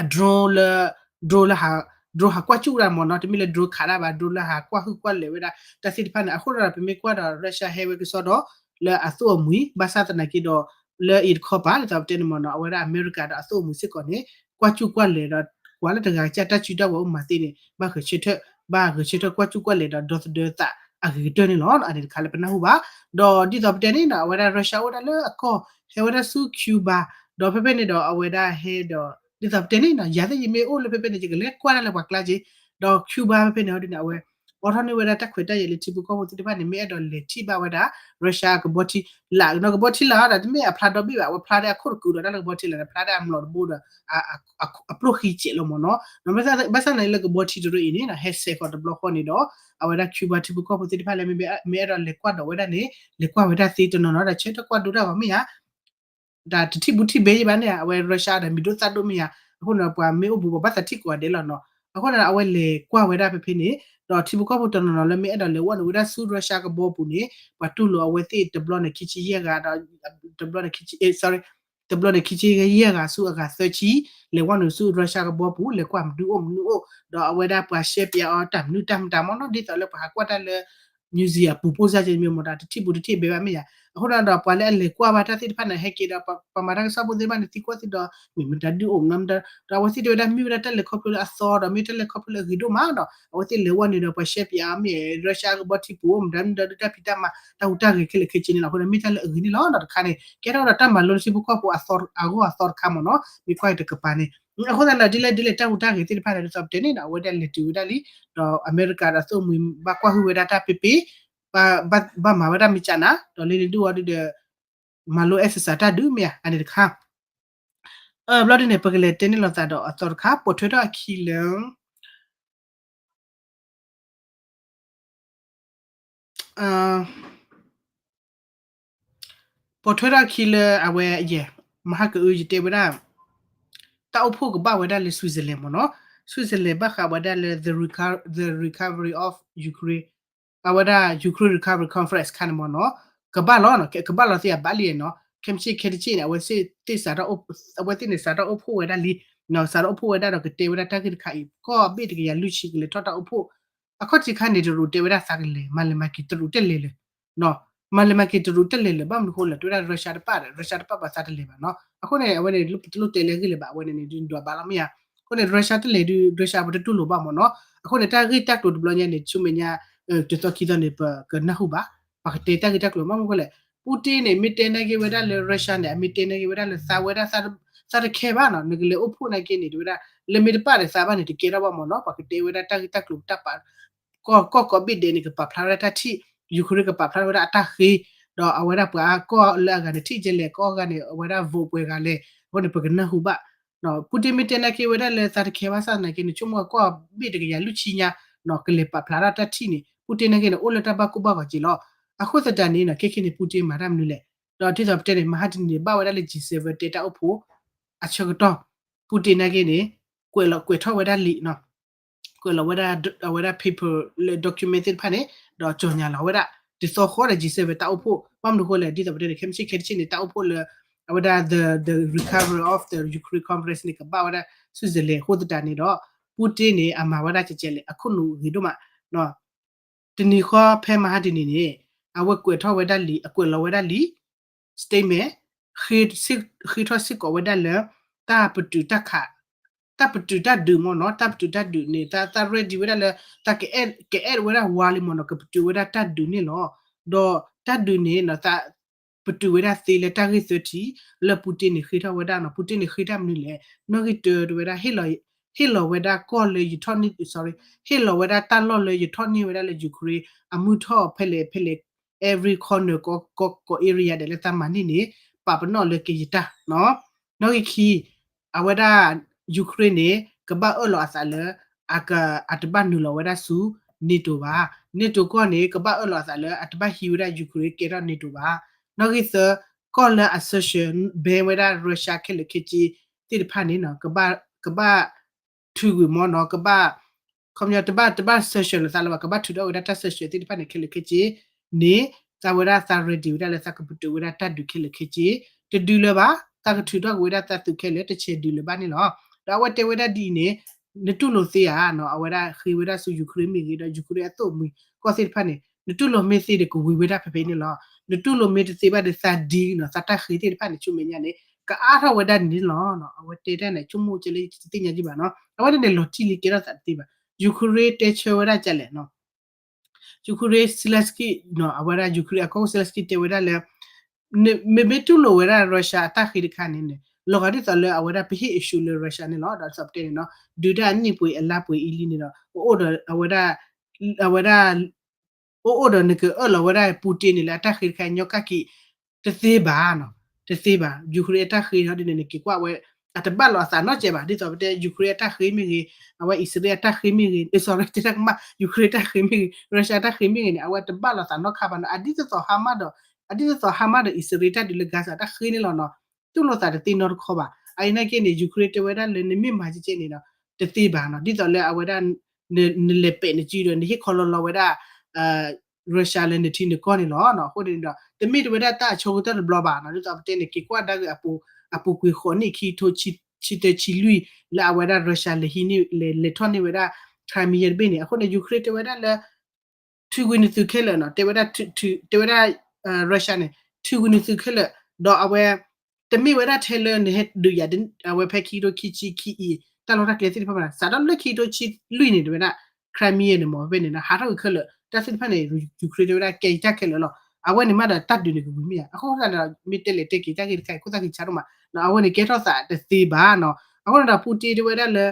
အ drone လၢ drone လၢ drone ဟးကွၢ်စူၣ်ဝဲဒၣ်မ့ၢ်နီၤ, တမ့ၢ်လၢ drone ခးတၢ်ဘၣ် drone လၢဟးကွၢ်ဟုၣ်ကွၢ်လဲၤဝဲဒၣ် တၢ်သ့ၣ်တဖၣ်န့ၣ်, အဃိဒီးပမ့ၢ်ကွၢ်ဒီး Russia ဟဲဝဲကစီဒီး လၢအသိၣ်အမှံၤ ဘၣ်ဆၣ်သနာ်က့ဒီး လၢအံၤတခီပၤ ဒ်သိးပတဲန့ၣ်မ့ၢ်နီၤ, အဝဲဒၣ်အမဲရကၤဒီးအသိၣ်အမှံၤစ့ၢ်ကီးန့ၣ် ကွၢ်စူၣ်ကွၢ်လဲၤဒီး ကွၢ်လၢတဂၤကစၢ်တၢ်စုတၢ်ဝဲၤအိၣ်မၤသ့န့ၣ် ဘၣ်ဂဲၤဆၢထၢၣ် ဘၣ်ဂဲၤဆၢထၢၣ်ကွၢ်စူၣ်ကွၢ်လဲၤဒီးဒီသဒၢသးအဂ့ၤကတၢၢ်န့ၣ်လီၤ, အန့ၣ်တခါလၢပနၢ်ဟူဘၣ်, ဒီးဒ်သိးပတဲန့ၣ်နီၤ အဝဲဒၣ် Russia အိၣ်ဒၣ်လၢအကီၢ် ဟဲဝဲဒၣ်ဆူ Cuba ဒီးဖဲဖဲန့ၣ်ဒီးအဝဲဒၣ်ဟဲဒီး ဒ်သိးပတဲန့ၣ်နီၤ ယၤသ့ၣ်ယမ့ၢ်အိၣ်လၢဖဲဖဲန့ၣ် ယကလဲၤကွၢ်တၢ်လၢပှၤကျါက့, ဒီး Cuba ဖဲဖဲန့ၣ်ဟီဒ်န့ၣ် အဝဲ အိးထီၣ်န့ၢ်ဝဲဒၣ်တၢ်ခွဲးတၢ်ယာ်လၢထံဖိကီၢ်ဖိသ့ၣ်တဖၣ်န့ၣ် မ့ၢ်အဲၣ်ဒိးလဲၤထံၣ်ဘၣ်ဝဲဒၣ် Russia ကဘီထံလာ်နီၤ, ကဘီထံလာ်ဒီး တမ့ၢ်အဖျါဒီဘ့ၣ်ဘၣ်, အဝဲဖျါဒၣ်အခိၣ်တကူးဒီးတၢ်လၢကဘီထံလာ်န့ၣ် ဖျါဒၣ်အမျိာ်တဘိဒီး အပျိၢ်ဃံစဲးလီၤမ့ၢ်နီၤ, ဘၣ်ဆၣ်န့ၣ်လၢကဘီထံတရၢအံၤန့ၣ် ဟဲစဲးဃီၤတဘျီဃီန့ၣ်ဒီး အဝဲဒၣ် Cuba ထံဖိကီၢ်ဖိသ့ၣ်တဖၣ်လၢ မ့မ့ၢ်အဲၣ်ဒိးလဲၤကွၢ်ဒီးဝဲဒၣ်န့ၣ် လဲၤကွၢ်ဝဲဒၣ်သ့တနီၤနီၤ ဒီးဆၢထၢၣ်ကွၢ်ဒိတၢ်ဂီၤမ့ၢ်ဧါ တၢ်တထံၣ်ဘူးထံၣ်ဘဲယဘၣ်န့ၣ် အဝဲ Russia ဒီးမံၤဒိၣ်သၣ်ဒိၣ်မ့ၢ်ဧါ, အဃိန့ၣ် ပှၤမ့ၢ်အိၣ်ဘူးပှၤဘၣ်သးထံၣ်ကိးဂၤဒဲးလီၤနီၤ, အဃိန့ၣ် အဝဲလဲၤကွၢ်ဝဲဒၣ်ဖဲဖဲန့ၣ်, ဒီးထံဖိကီၢ်ဖိတနီၤနီၤလၢမ့ၢ်အဲၣ်ဒိးလဲၤဝဲန့ၣ်ဝဲဒၣ်ဆူ Russia ကဘီပူၤန့ၣ် ပှၤတူၢ်လိာ်အဝဲသ့ၣ်တဘျီန့ၣ် ခံဆံယဲၢ်ဂၤဒီး တဘျီန့ၣ် ခံဆံ sorry တဘျီန့ၣ်ခံဆံယဲၢ်ဂၤဆူအဂၤသၢဆံ လဲၤဝဲန့ၣ်ဆူ Russia ကဘီပူၤ လဲၤကွၢ်မနုၤအိၣ်မနုၤအိၣ် ဒီးအဝဲဒၣ်ပှၤရှဲပၠးအီၤတၢ်မနုၤတၢ်မတၤမ့ၢ်နီၤ ဒ်သိးလၢပှၤဟးကွၢ်တၢ်လၢ museum အပူၤပိၢ်စၢ်က့မ့ၢ်မ့ၢ်ဒီး တထံၣ်ဘူးတထံၣ်ဘဲဘၣ်မ့ၢ်ဧါ, အဃိဒီးပှၤလၢအလဲၤကွၢ်ဘၣ်တၢ်သ့ၣ်တဖၣ်န့ၣ် ဟဲက့ၤဒီး ပှၤမၤတၢ်ကစီၣ်ဖိသ့ၣ်တဖၣ်န့ၣ် သံကွၢ်သ့ၣ်ဒီး မ့ၢ်မတၤဒုးအိၣ်မနုၤမတၤ ဒီးအဝဲသ့ၣ်တဲဝဲဒၣ်မ့ၢ်ဝဲဒၣ်တၢ်လဲၤခီဖျိလၢအသီဒီး မ့ၢ်တၢ်လဲၤခီဖျိလၢအဂ့ၤဒိၣ်မးဒီး အဝဲသ့ၣ်လဲၤဝဲန့ၣ်ဒီး ပှၤရှဲပၠးအီၤမ့ၢ် Russia ကဘီထံပူၤ မတၤမတၤဒုးတၢ်ဖံးတၢ်မၤ တၢ်ဟူးတၢ်ဂဲၤခဲလၢာ်ခဲဆ့န့ၣ်လီၤ. အဃိဒီးမ့ၢ်တၢ်လၢအဂ့ၤန့ၣ်လီၤ. ဒီးတခါန့ၣ် ကဲထီၣ်ဝဲဒၣ်တၢ်မၤလိလၢထံဖိကီၢ်ဖိအသီတခါမ့ၢ်နီၤ မ့ၢ်ကွၢ်အံၤတကပၤန့ၣ် အဃိသတးဒီး ဒ်လဲၣ်ဒ်လဲၣ်တၢ်ဟူးတၢ်ဂဲၤသ့ၣ်တဖၣ်န့ၣ် ဒ်သိးပတဲန့ၣ်ဒီး အဝဲဒၣ်လဲၤတုၤဝဲဒၣ်လံ ဒီးအမဲရကၤဒီးသိၣ်မှံၤဘၣ်ကွၢ်ဟုၣ်ဝဲဒၣ်တၢ်ပ့ပ့ၤ ဘၣ်မၤဝဲဒၣ်မ့ၢ်ကနၤ ဒီးလၢန့ၣ်ဒုးအီၤဒုးဒီး မၤလိ exercise တၢ်ဒုးမ့ၢ်ဧါ အန့ၣ်တခါ ဘျီဒ်န့ၣ် ပကလဲၤတဲန့ၢ်လိာ်သးဒီးအသီတခါ ပိာ်ထွဲထီၣ်အခံလၢ ပိာ်ထွဲထီၣ်အခံလၢအဝဲယဲၢ် မဟါကအု ယတဲဝဲဒၣ် တၢ်အိၣ်ဖှိၣ်ကဘၣ်ဝဲဒၣ်လၢ Switzerland မ့ၢ်နီၤ Switzerland ဘၣ်ဃးဝဲဒၣ်လၢ the reco- the recovery of Ukraine အဝဲဒၣ် Ukraine recovery conference ခါန့ၣ်မ့ၢ်နီၤ ကဘၣ်လီၤ ကဘၣ်လီၤသ့ၣ်အဘၣ်လံနီၤ ခဲမုၢ်ဆ့ၣ်ခဲတဆ့ၣ်န့ၣ် အဝဲသ့ၣ်စးထီၣ် အဝဲသ့ၣ်န့ၣ်စးထီၣ်အိၣ်ဖှိၣ်ဝဲဒၣ်လံ စးထီၣ်အိၣ်ဖှိၣ်ဝဲဒၣ်ဒီးကတဲဝဲဒၣ်တၢ်ဂ့ၢ်တခါအံၤ ကီၢ်ဘ့ၣ်တကယၤလွံၢ်ဆံကလဲၤထီၣ်တၢ်အိၣ်ဖှိၣ် အခီၣ်ထံးခါန့ၣ် တရူးတဲဝဲဒၣ်သးကလဲၤ မၤလဲၤမၤက့ၤတရူးတလဲၤလၢၤ မၤလဲၤမၤက့ၤတရူးတလဲၤလၢၤ ဘၣ်မနုၤဃိလဲၣ် တဲဝဲဒၣ် Russia တပၣ်ဒီး Russia တပၣ်ပှၤသးတလဲၤဘၣ်နီၤ အဃိန့ၣ် အဝဲန့ၣ် တလိၣ်တဲလၢအဂ့ၢ်လၢၤဘၣ် အဝဲန့ၣ်န့ၣ် ဒုးဒွးဘၣ်လီၤမ့ၢ်ဧါ အဃိန့ၣ် Russia တလဲၤဒုး Russia ပတတူၢ်လိာ်ဘၣ်မ့ၢ်နီၤ အဃိန့ၣ် တၢ်ဂ့ၢ်တၢ်ကျိၤတဘျီညါန့ၣ် ဆူမဲာ်ညါ တသီခံသီန့ၣ် ပကနၢ်ဟူဘၣ် ပှၤကတဲတၢ်ဂ့ၢ်တၢ်ကျိၤ ဘၣ်မနုၤဃိလဲၣ် Putin န့ၣ် မ့ၢ်တဲနာ်က့ဝဲဒၣ်လၢ Russia န့ၣ် အမ့ၢ်တဲနာ်က့ဝဲဒၣ်လၢသးဝဲဒၣ် သးတခဲဘၣ်နီၤ နကလဲၤအိၣ်ဖှိၣ်နာ်က့န့ၣ် တဲဝဲဒၣ် လၢမ့ၢ်တပၣ်ဒီးသးဘၣ်န့ၣ် တကဲထီၣ်ဘၣ်မ့ၢ်နီၤ ပှၤကတဲဝဲဒၣ်တၢ်ဂ့ၢ်တၢ်ကျိၤတၢ်ပာ် ကီၢ်ကီၢ်ကိးဘ့ၣ်ဒဲးန့ၣ် ကပာ်ဖျါဝဲဒၣ်တၢ်ထံၣ် Ukraine ကပာ်ဖျါဝဲဒၣ်အတၢ်ဃ့ ဒီးအဝဲဒၣ်ပှၤကီၢ်လၢအဂၤန့ၣ် ထံၣ်ကဲလဲၣ် ကီၢ်အဂၤန့ၣ် အဝဲဒၣ် vote ပှဲၤဂၤလဲၣ် အဃိန့ၣ် ပကနၢ်ဟူဘၣ် Putin မ့ၢ်တဲနာ်က့ဝဲဒၣ်လၢသးတခဲဘၣ်ဆၣ်သနာ်က့န့ၣ် ဆိကမိၣ်ကီၢ်ဘ့ၣ်တကယၤလွံၢ်ဆံညါ ကလဲၤပာ်ဖျါထီၣ်တၢ်ထံၣ်န့ၣ် Putin နာ်က့န့ၣ် အိၣ်လၢတၢ်ဘၣ်ကိၢ်ဘၣ်ဂီၤက့ၤလီၤ အဃိသတးန့ၣ်နီၤ ခဲခဲန့ၣ် Putin မၤတၢ်မနုၤလဲၣ်. ဒီးဒ်သိးပတဲန့ၣ် မဟါတနံၤန့ၣ် ဘၣ်ဝဲဒၣ်လၢ G seven တဲတၢ်အိၣ်ဖှိၣ် အဆၢကတီၢ် Putin နာ်က့န့ၣ် ကွဲးလီၤကွဲးထီၣ်ဝဲဒၣ်လံာ်နီၤ ကွဲးလီၤဝဲဒၣ် အဝဲဒၣ် paper လၢ document သ့ၣ်တဖၣ်န့ၣ် ဒီးကြေညာလီၤဝဲဒၣ် ဒ်သိးဃီဒီး G seven တၢ်အိၣ်ဖှိၣ် ဘၣ်မနုၤဃိလဲၣ် ဒ်သိးပတဲန့ၣ် ခဲမုၢ်ဆ့ၣ်ခဲတဆ့ၣ်န့ၣ် တၢ်အိၣ်ဖှိၣ်လၢ အဝဲဒၣ် the the recovery of the Ukraine Conference န့ၣ် ကဘၣ်ဝဲဒၣ် Switzerland အဃိသတးန့ၣ်ဒီး Putin န့ၣ် အမၤဝဲဒၣ်ကဲကဲလဲၣ် အခိၣ်နူာ်ဂ့ၤဒိၣ်မး တနံၤဃီဖဲမဟါတနံၤန့ၣ် အဝဲကွဲးထီၣ်ဝဲဒၣ်လံာ် အကွဲးလီၤဝဲဒၣ်လံာ် statement ဃ့ထီၣ်စ့ၢ်ကီးဝဲဒၣ်လၢ တၢ်ပတုာ်တၢ်ခး တၢ်ပတုာ်တၢ်ဒုးမ့ၢ်နီၤ တၢ်ပတုာ်တၢ်ဒုးန့ၣ် သး သး ready ဝဲဒၣ်လၢ သးကအဲၣ် ကအဲၣ်ဝဲဒၣ်ဝါလံမ့ၢ်နီၤ ကပတုာ်ဝဲဒၣ်တၢ်ဒုးန့ၣ်လီၤ. ဒီးတၢ်ဒုးန့ၣ်နီၤ သးပတုာ်ဝဲဒၣ်သ့လၢတၢ်ဂ့ၢ်သၢထံၣ် လၢ Putin န့ၣ် ဃ့ထီၣ်ဝဲဒၣ်နီၤ Putin န့ၣ် ဃ့တၢ်မနုၤလဲၣ် နီၣ်ဂံၢ်တၢတဲဝဲဒၣ် ဟ့ၣ်လီၤဝဲဒၣ်ကီၢ်လၢယထီၣ်န့ၢ် sorry ဟ့ၣ်လီၤဝဲဒၣ်တၢ်လီၢ်လၢယထီၣ်န့ၢ်ဝဲဒၣ်လၢ Ukraine အမုၢ်ထီၣ်ဖဲလဲၣ်ဖဲလဲၣ် every corner ကိးကိး area ဒဲးလၢသးမၤန့ၢ်န့ၣ် ပာ်ပနီၣ်လၢကယတၢ်နီၤ နီၣ်ဂံၢ်ခံ အဝဲဒၣ် Ukraine န့ၣ် ကဘၣ်အၢၣ်လီၤအသးလၢ အက အတဘၣ်နုာ်လီၤဝဲဒၣ်ဆူ NATO ဘၣ်. NATO ကီၢ်န့ၣ် ကဘၣ်အၢၣ်လီၤအသးလၢ အတဘၣ်ဟံးဝဲဒၣ် Ukraine ကဲထီၣ် NATO ဘၣ်. နီၣ်ဂံၢ်သၢ ကီၢ်လၢအ sanction ban ဝဲဒၣ် Russia ခဲလၢာ်ခဲဆ့သ့ၣ်တဖၣ်န့ၣ် ကဘၣ် ကဘၣ်ထုးကွံာ်မ့ၢ်နီၤ ကဘၣ် ခီပညီ တဘၣ် တဘၣ် sanction လၢသးလၢၤဘၣ် ကဘၣ်ထုးထီၣ်ဝဲဒၣ်တၢ် sanction သ့ၣ်တဖၣ်န့ၣ်ခဲလၢာ်ခဲဆ့န့ၣ် သးဝဲဒၣ်သး ready ဝဲဒၣ်လၢသးကပတုာ်ဝဲဒၣ်တၢ်ဒုးခဲလၢာ်ခဲဆ့ တဒုလၢၤဘၣ် သးကထုးထီၣ်ကွံာ်ဝဲဒၣ်သးသုးခဲလၢာ် တဆဲးဒုးလၢၤဘၣ်န့ၣ်လီၤ. ဒီးအဝဲတဲဝဲဒၣ်ဒ်အံၤန့ၣ် နတူၢ်လိာ်သ့ဧါနီၤ အဝဲဒၣ်ဃ့ဝဲဒၣ်ဆူ Ukraine မ့ၢ်ဂ့ၤ ဒီး Ukraine အသိၣ်မှံၤကီၢ်သ့ၣ်တဖၣ်န့ၣ် နတူၢ်လိာ်မ့ၢ်သ့ဒီးကဝံၤဝဲဒၣ်ဖဲဖဲန့ၣ်လီၤ. နတူၢ်လိာ်မ့ၢ်တသ့ဘၣ်ဒီးသးဒ်နီၤ သးတၢ်ဃ့သ့ၣ်တဖၣ်န့ၣ် ဆူမဲာ်ညါန့ၣ် ကအါထီၣ်ဝဲဒၣ်န့ၣ်လီၤ. အဝဲတဲတၢ်န့ၣ် ဆိကမိၣ်ကဲလၢတသ့ၣ်ညါကံဘၣ်နီၤ အဝဲဒၣ်န့ၣ်လီၤတံၢ်လံကဲထီၣ်သးတသ့ဘၣ်. Ukraine တဲဆၢဝဲဒၣ်ကလဲၣ်နီၤ Ukraine Zelensky နီၤ အဝဲဒၣ် Ukraine အကီၢ်ခိၣ် Zelensky တဲဝဲဒၣ်လၢ မ့မ့ၢ်တူၢ်လိာ်ဝဲဒၣ် Russia အတၢ်ဃ့တခါန့ၣ်န့ၣ် လီၤဂာ်ဒ်သိးလၢအဝဲဒၣ်ပဟ့ၣ် assure လၢ Russia န့ၣ်လီၤ. ဒီးဒ်သိးပတဲန့ၣ်နီၤ ဒုးတၢ်အနံၣ်ပှ့ၤအလါပှ့ၤအံၤလံန့ၣ်ဒီး အအိၣ်ဒီးအဝဲဒၣ် အဝဲဒၣ် အိၣ်အိၣ်ဒီးနကအၢၣ်လီၤဝဲဒၣ် Putin န့ၣ်လၢအတၢ်ဃ့တခါညီကၣ်က့ၤ တသ့ဘၣ်နီၤ တသ့ဘၣ်. Ukraine အတၢ်ဃ့ဟီဒ်န့ၣ် နက့ၤကွၢ်ဝဲ အတဘၣ်လီၤအသးနီတစဲးဘၣ်. ဒ်သိးပတဲ Ukraine အတၢ်ဃ့မ့ၢ်ဂ့ၤ အဝဲအံၣ်စရ့လးအတၢ်ဃ့မ့ၢ်ဂ့ၤ sorry တဲတၢ်ကမၣ် Ukraine တၢ်ဃ့မ့ၢ်ဂ့ၤ Russia တၢ်ဃ့မ့ၢ်ဂ့ၤန့ၣ် အဝဲတဘၣ်လီၤသးနီတခါဘၣ်နီၤ အဒ်သိး Hamas ဒီး အဒ်သိး Hamas ဒီးအံၣ်စရ့လးတၢ်ဒုးလၢ Gaza တၢ်ဃ့န့ၣ်လီၤနီၤ တူၢ်လိာ်သးတသ့နီတခီဘၣ်. အအံၤနာ်က့န့ၣ် Ukraine တဲဝဲဒၣ်လၢနမ့ၢ်မၤကဲကဲန့ၣ်ဒီး တသ့ဘၣ်နီၤ ဒ်သိးလၢအဝဲဒၣ် နလဲၤပဲာ်နစုဒီး နဟ့ၣ်ခီလီလီဝဲဒၣ် Russia လၢနထံနကီၢ်န့ၣ်လီၤ. အဃိန့ၣ်ဒီး တမ့ၢ်တဝဲဒၣ်တၢ်အဆိကတၢၢ်တဘျီဘၣ်နီၤ ဒ်သိးပတဲန့ၣ် က့ၤကွၢ်ဒါဂ့ၤ အပူၤကွံာ်ဃိးနံၣ်ခံထိဆံသၢဆံလွံၢ် လၢအဝဲဒၣ် Russia လဲၤဟံးန့ၢ် လဲၤလဲၤထီၣ်န့ၢ်ဝဲဒၣ် Crimea တဘ့ၣ်န့ၣ် အဃိန့ၣ် Ukraine တဲဝဲဒၣ်လၢ ထုးကွံာ်နသုးခဲလၢာ်နီၤ တဲဝဲဒၣ် တဲဝဲဒၣ် Russia န့ၣ် ထုးကွံာ်နသုးခဲလၢာ် ဒီးအဝဲ တမ့ၢ်ဝဲဒၣ်ထဲလၢနဟဲဒုးယၤ အဝဲဖဲခံကထိခံဆံခံအံၤ တၢ်လီၢ်တၢ်ကျဲသ့ၣ်တဖၣ်မး စးထီၣ်လၢခံကထိခံဆံလွံၢ်န့ၣ် တဲဝဲဒၣ် Crimea န့ၣ်မ့ၢ်ဖဲန့ၣ်နီၤ ဟးထီၣ်ကွံာ်ခဲလၢာ် တၢ်သ့ၣ်တဖၣ်န့ၣ် Ukraine တဲဝဲဒၣ်ကဲယတၢ်ခဲလၢာ်လီၤ. အဝဲန့ၣ်မးဒီးတၢ်ဒုးန့ၣ်ကဝံၤမ့ၢ်ဧါ အဃိသတးန့ၣ်ဒီး မ့ၢ်တဲလဲၤတဲက့ၤတၢ်ဂ့ၢ်တခါအံၤ ခိၣ်သၣ်ခံဆါဒိၣ်မး အဝဲန့ၣ်ကဲထီၣ်သးတသ့ဘၣ်နီၤ အဃိန့ၣ်ဒီး Putin တဲဝဲဒၣ်လၢ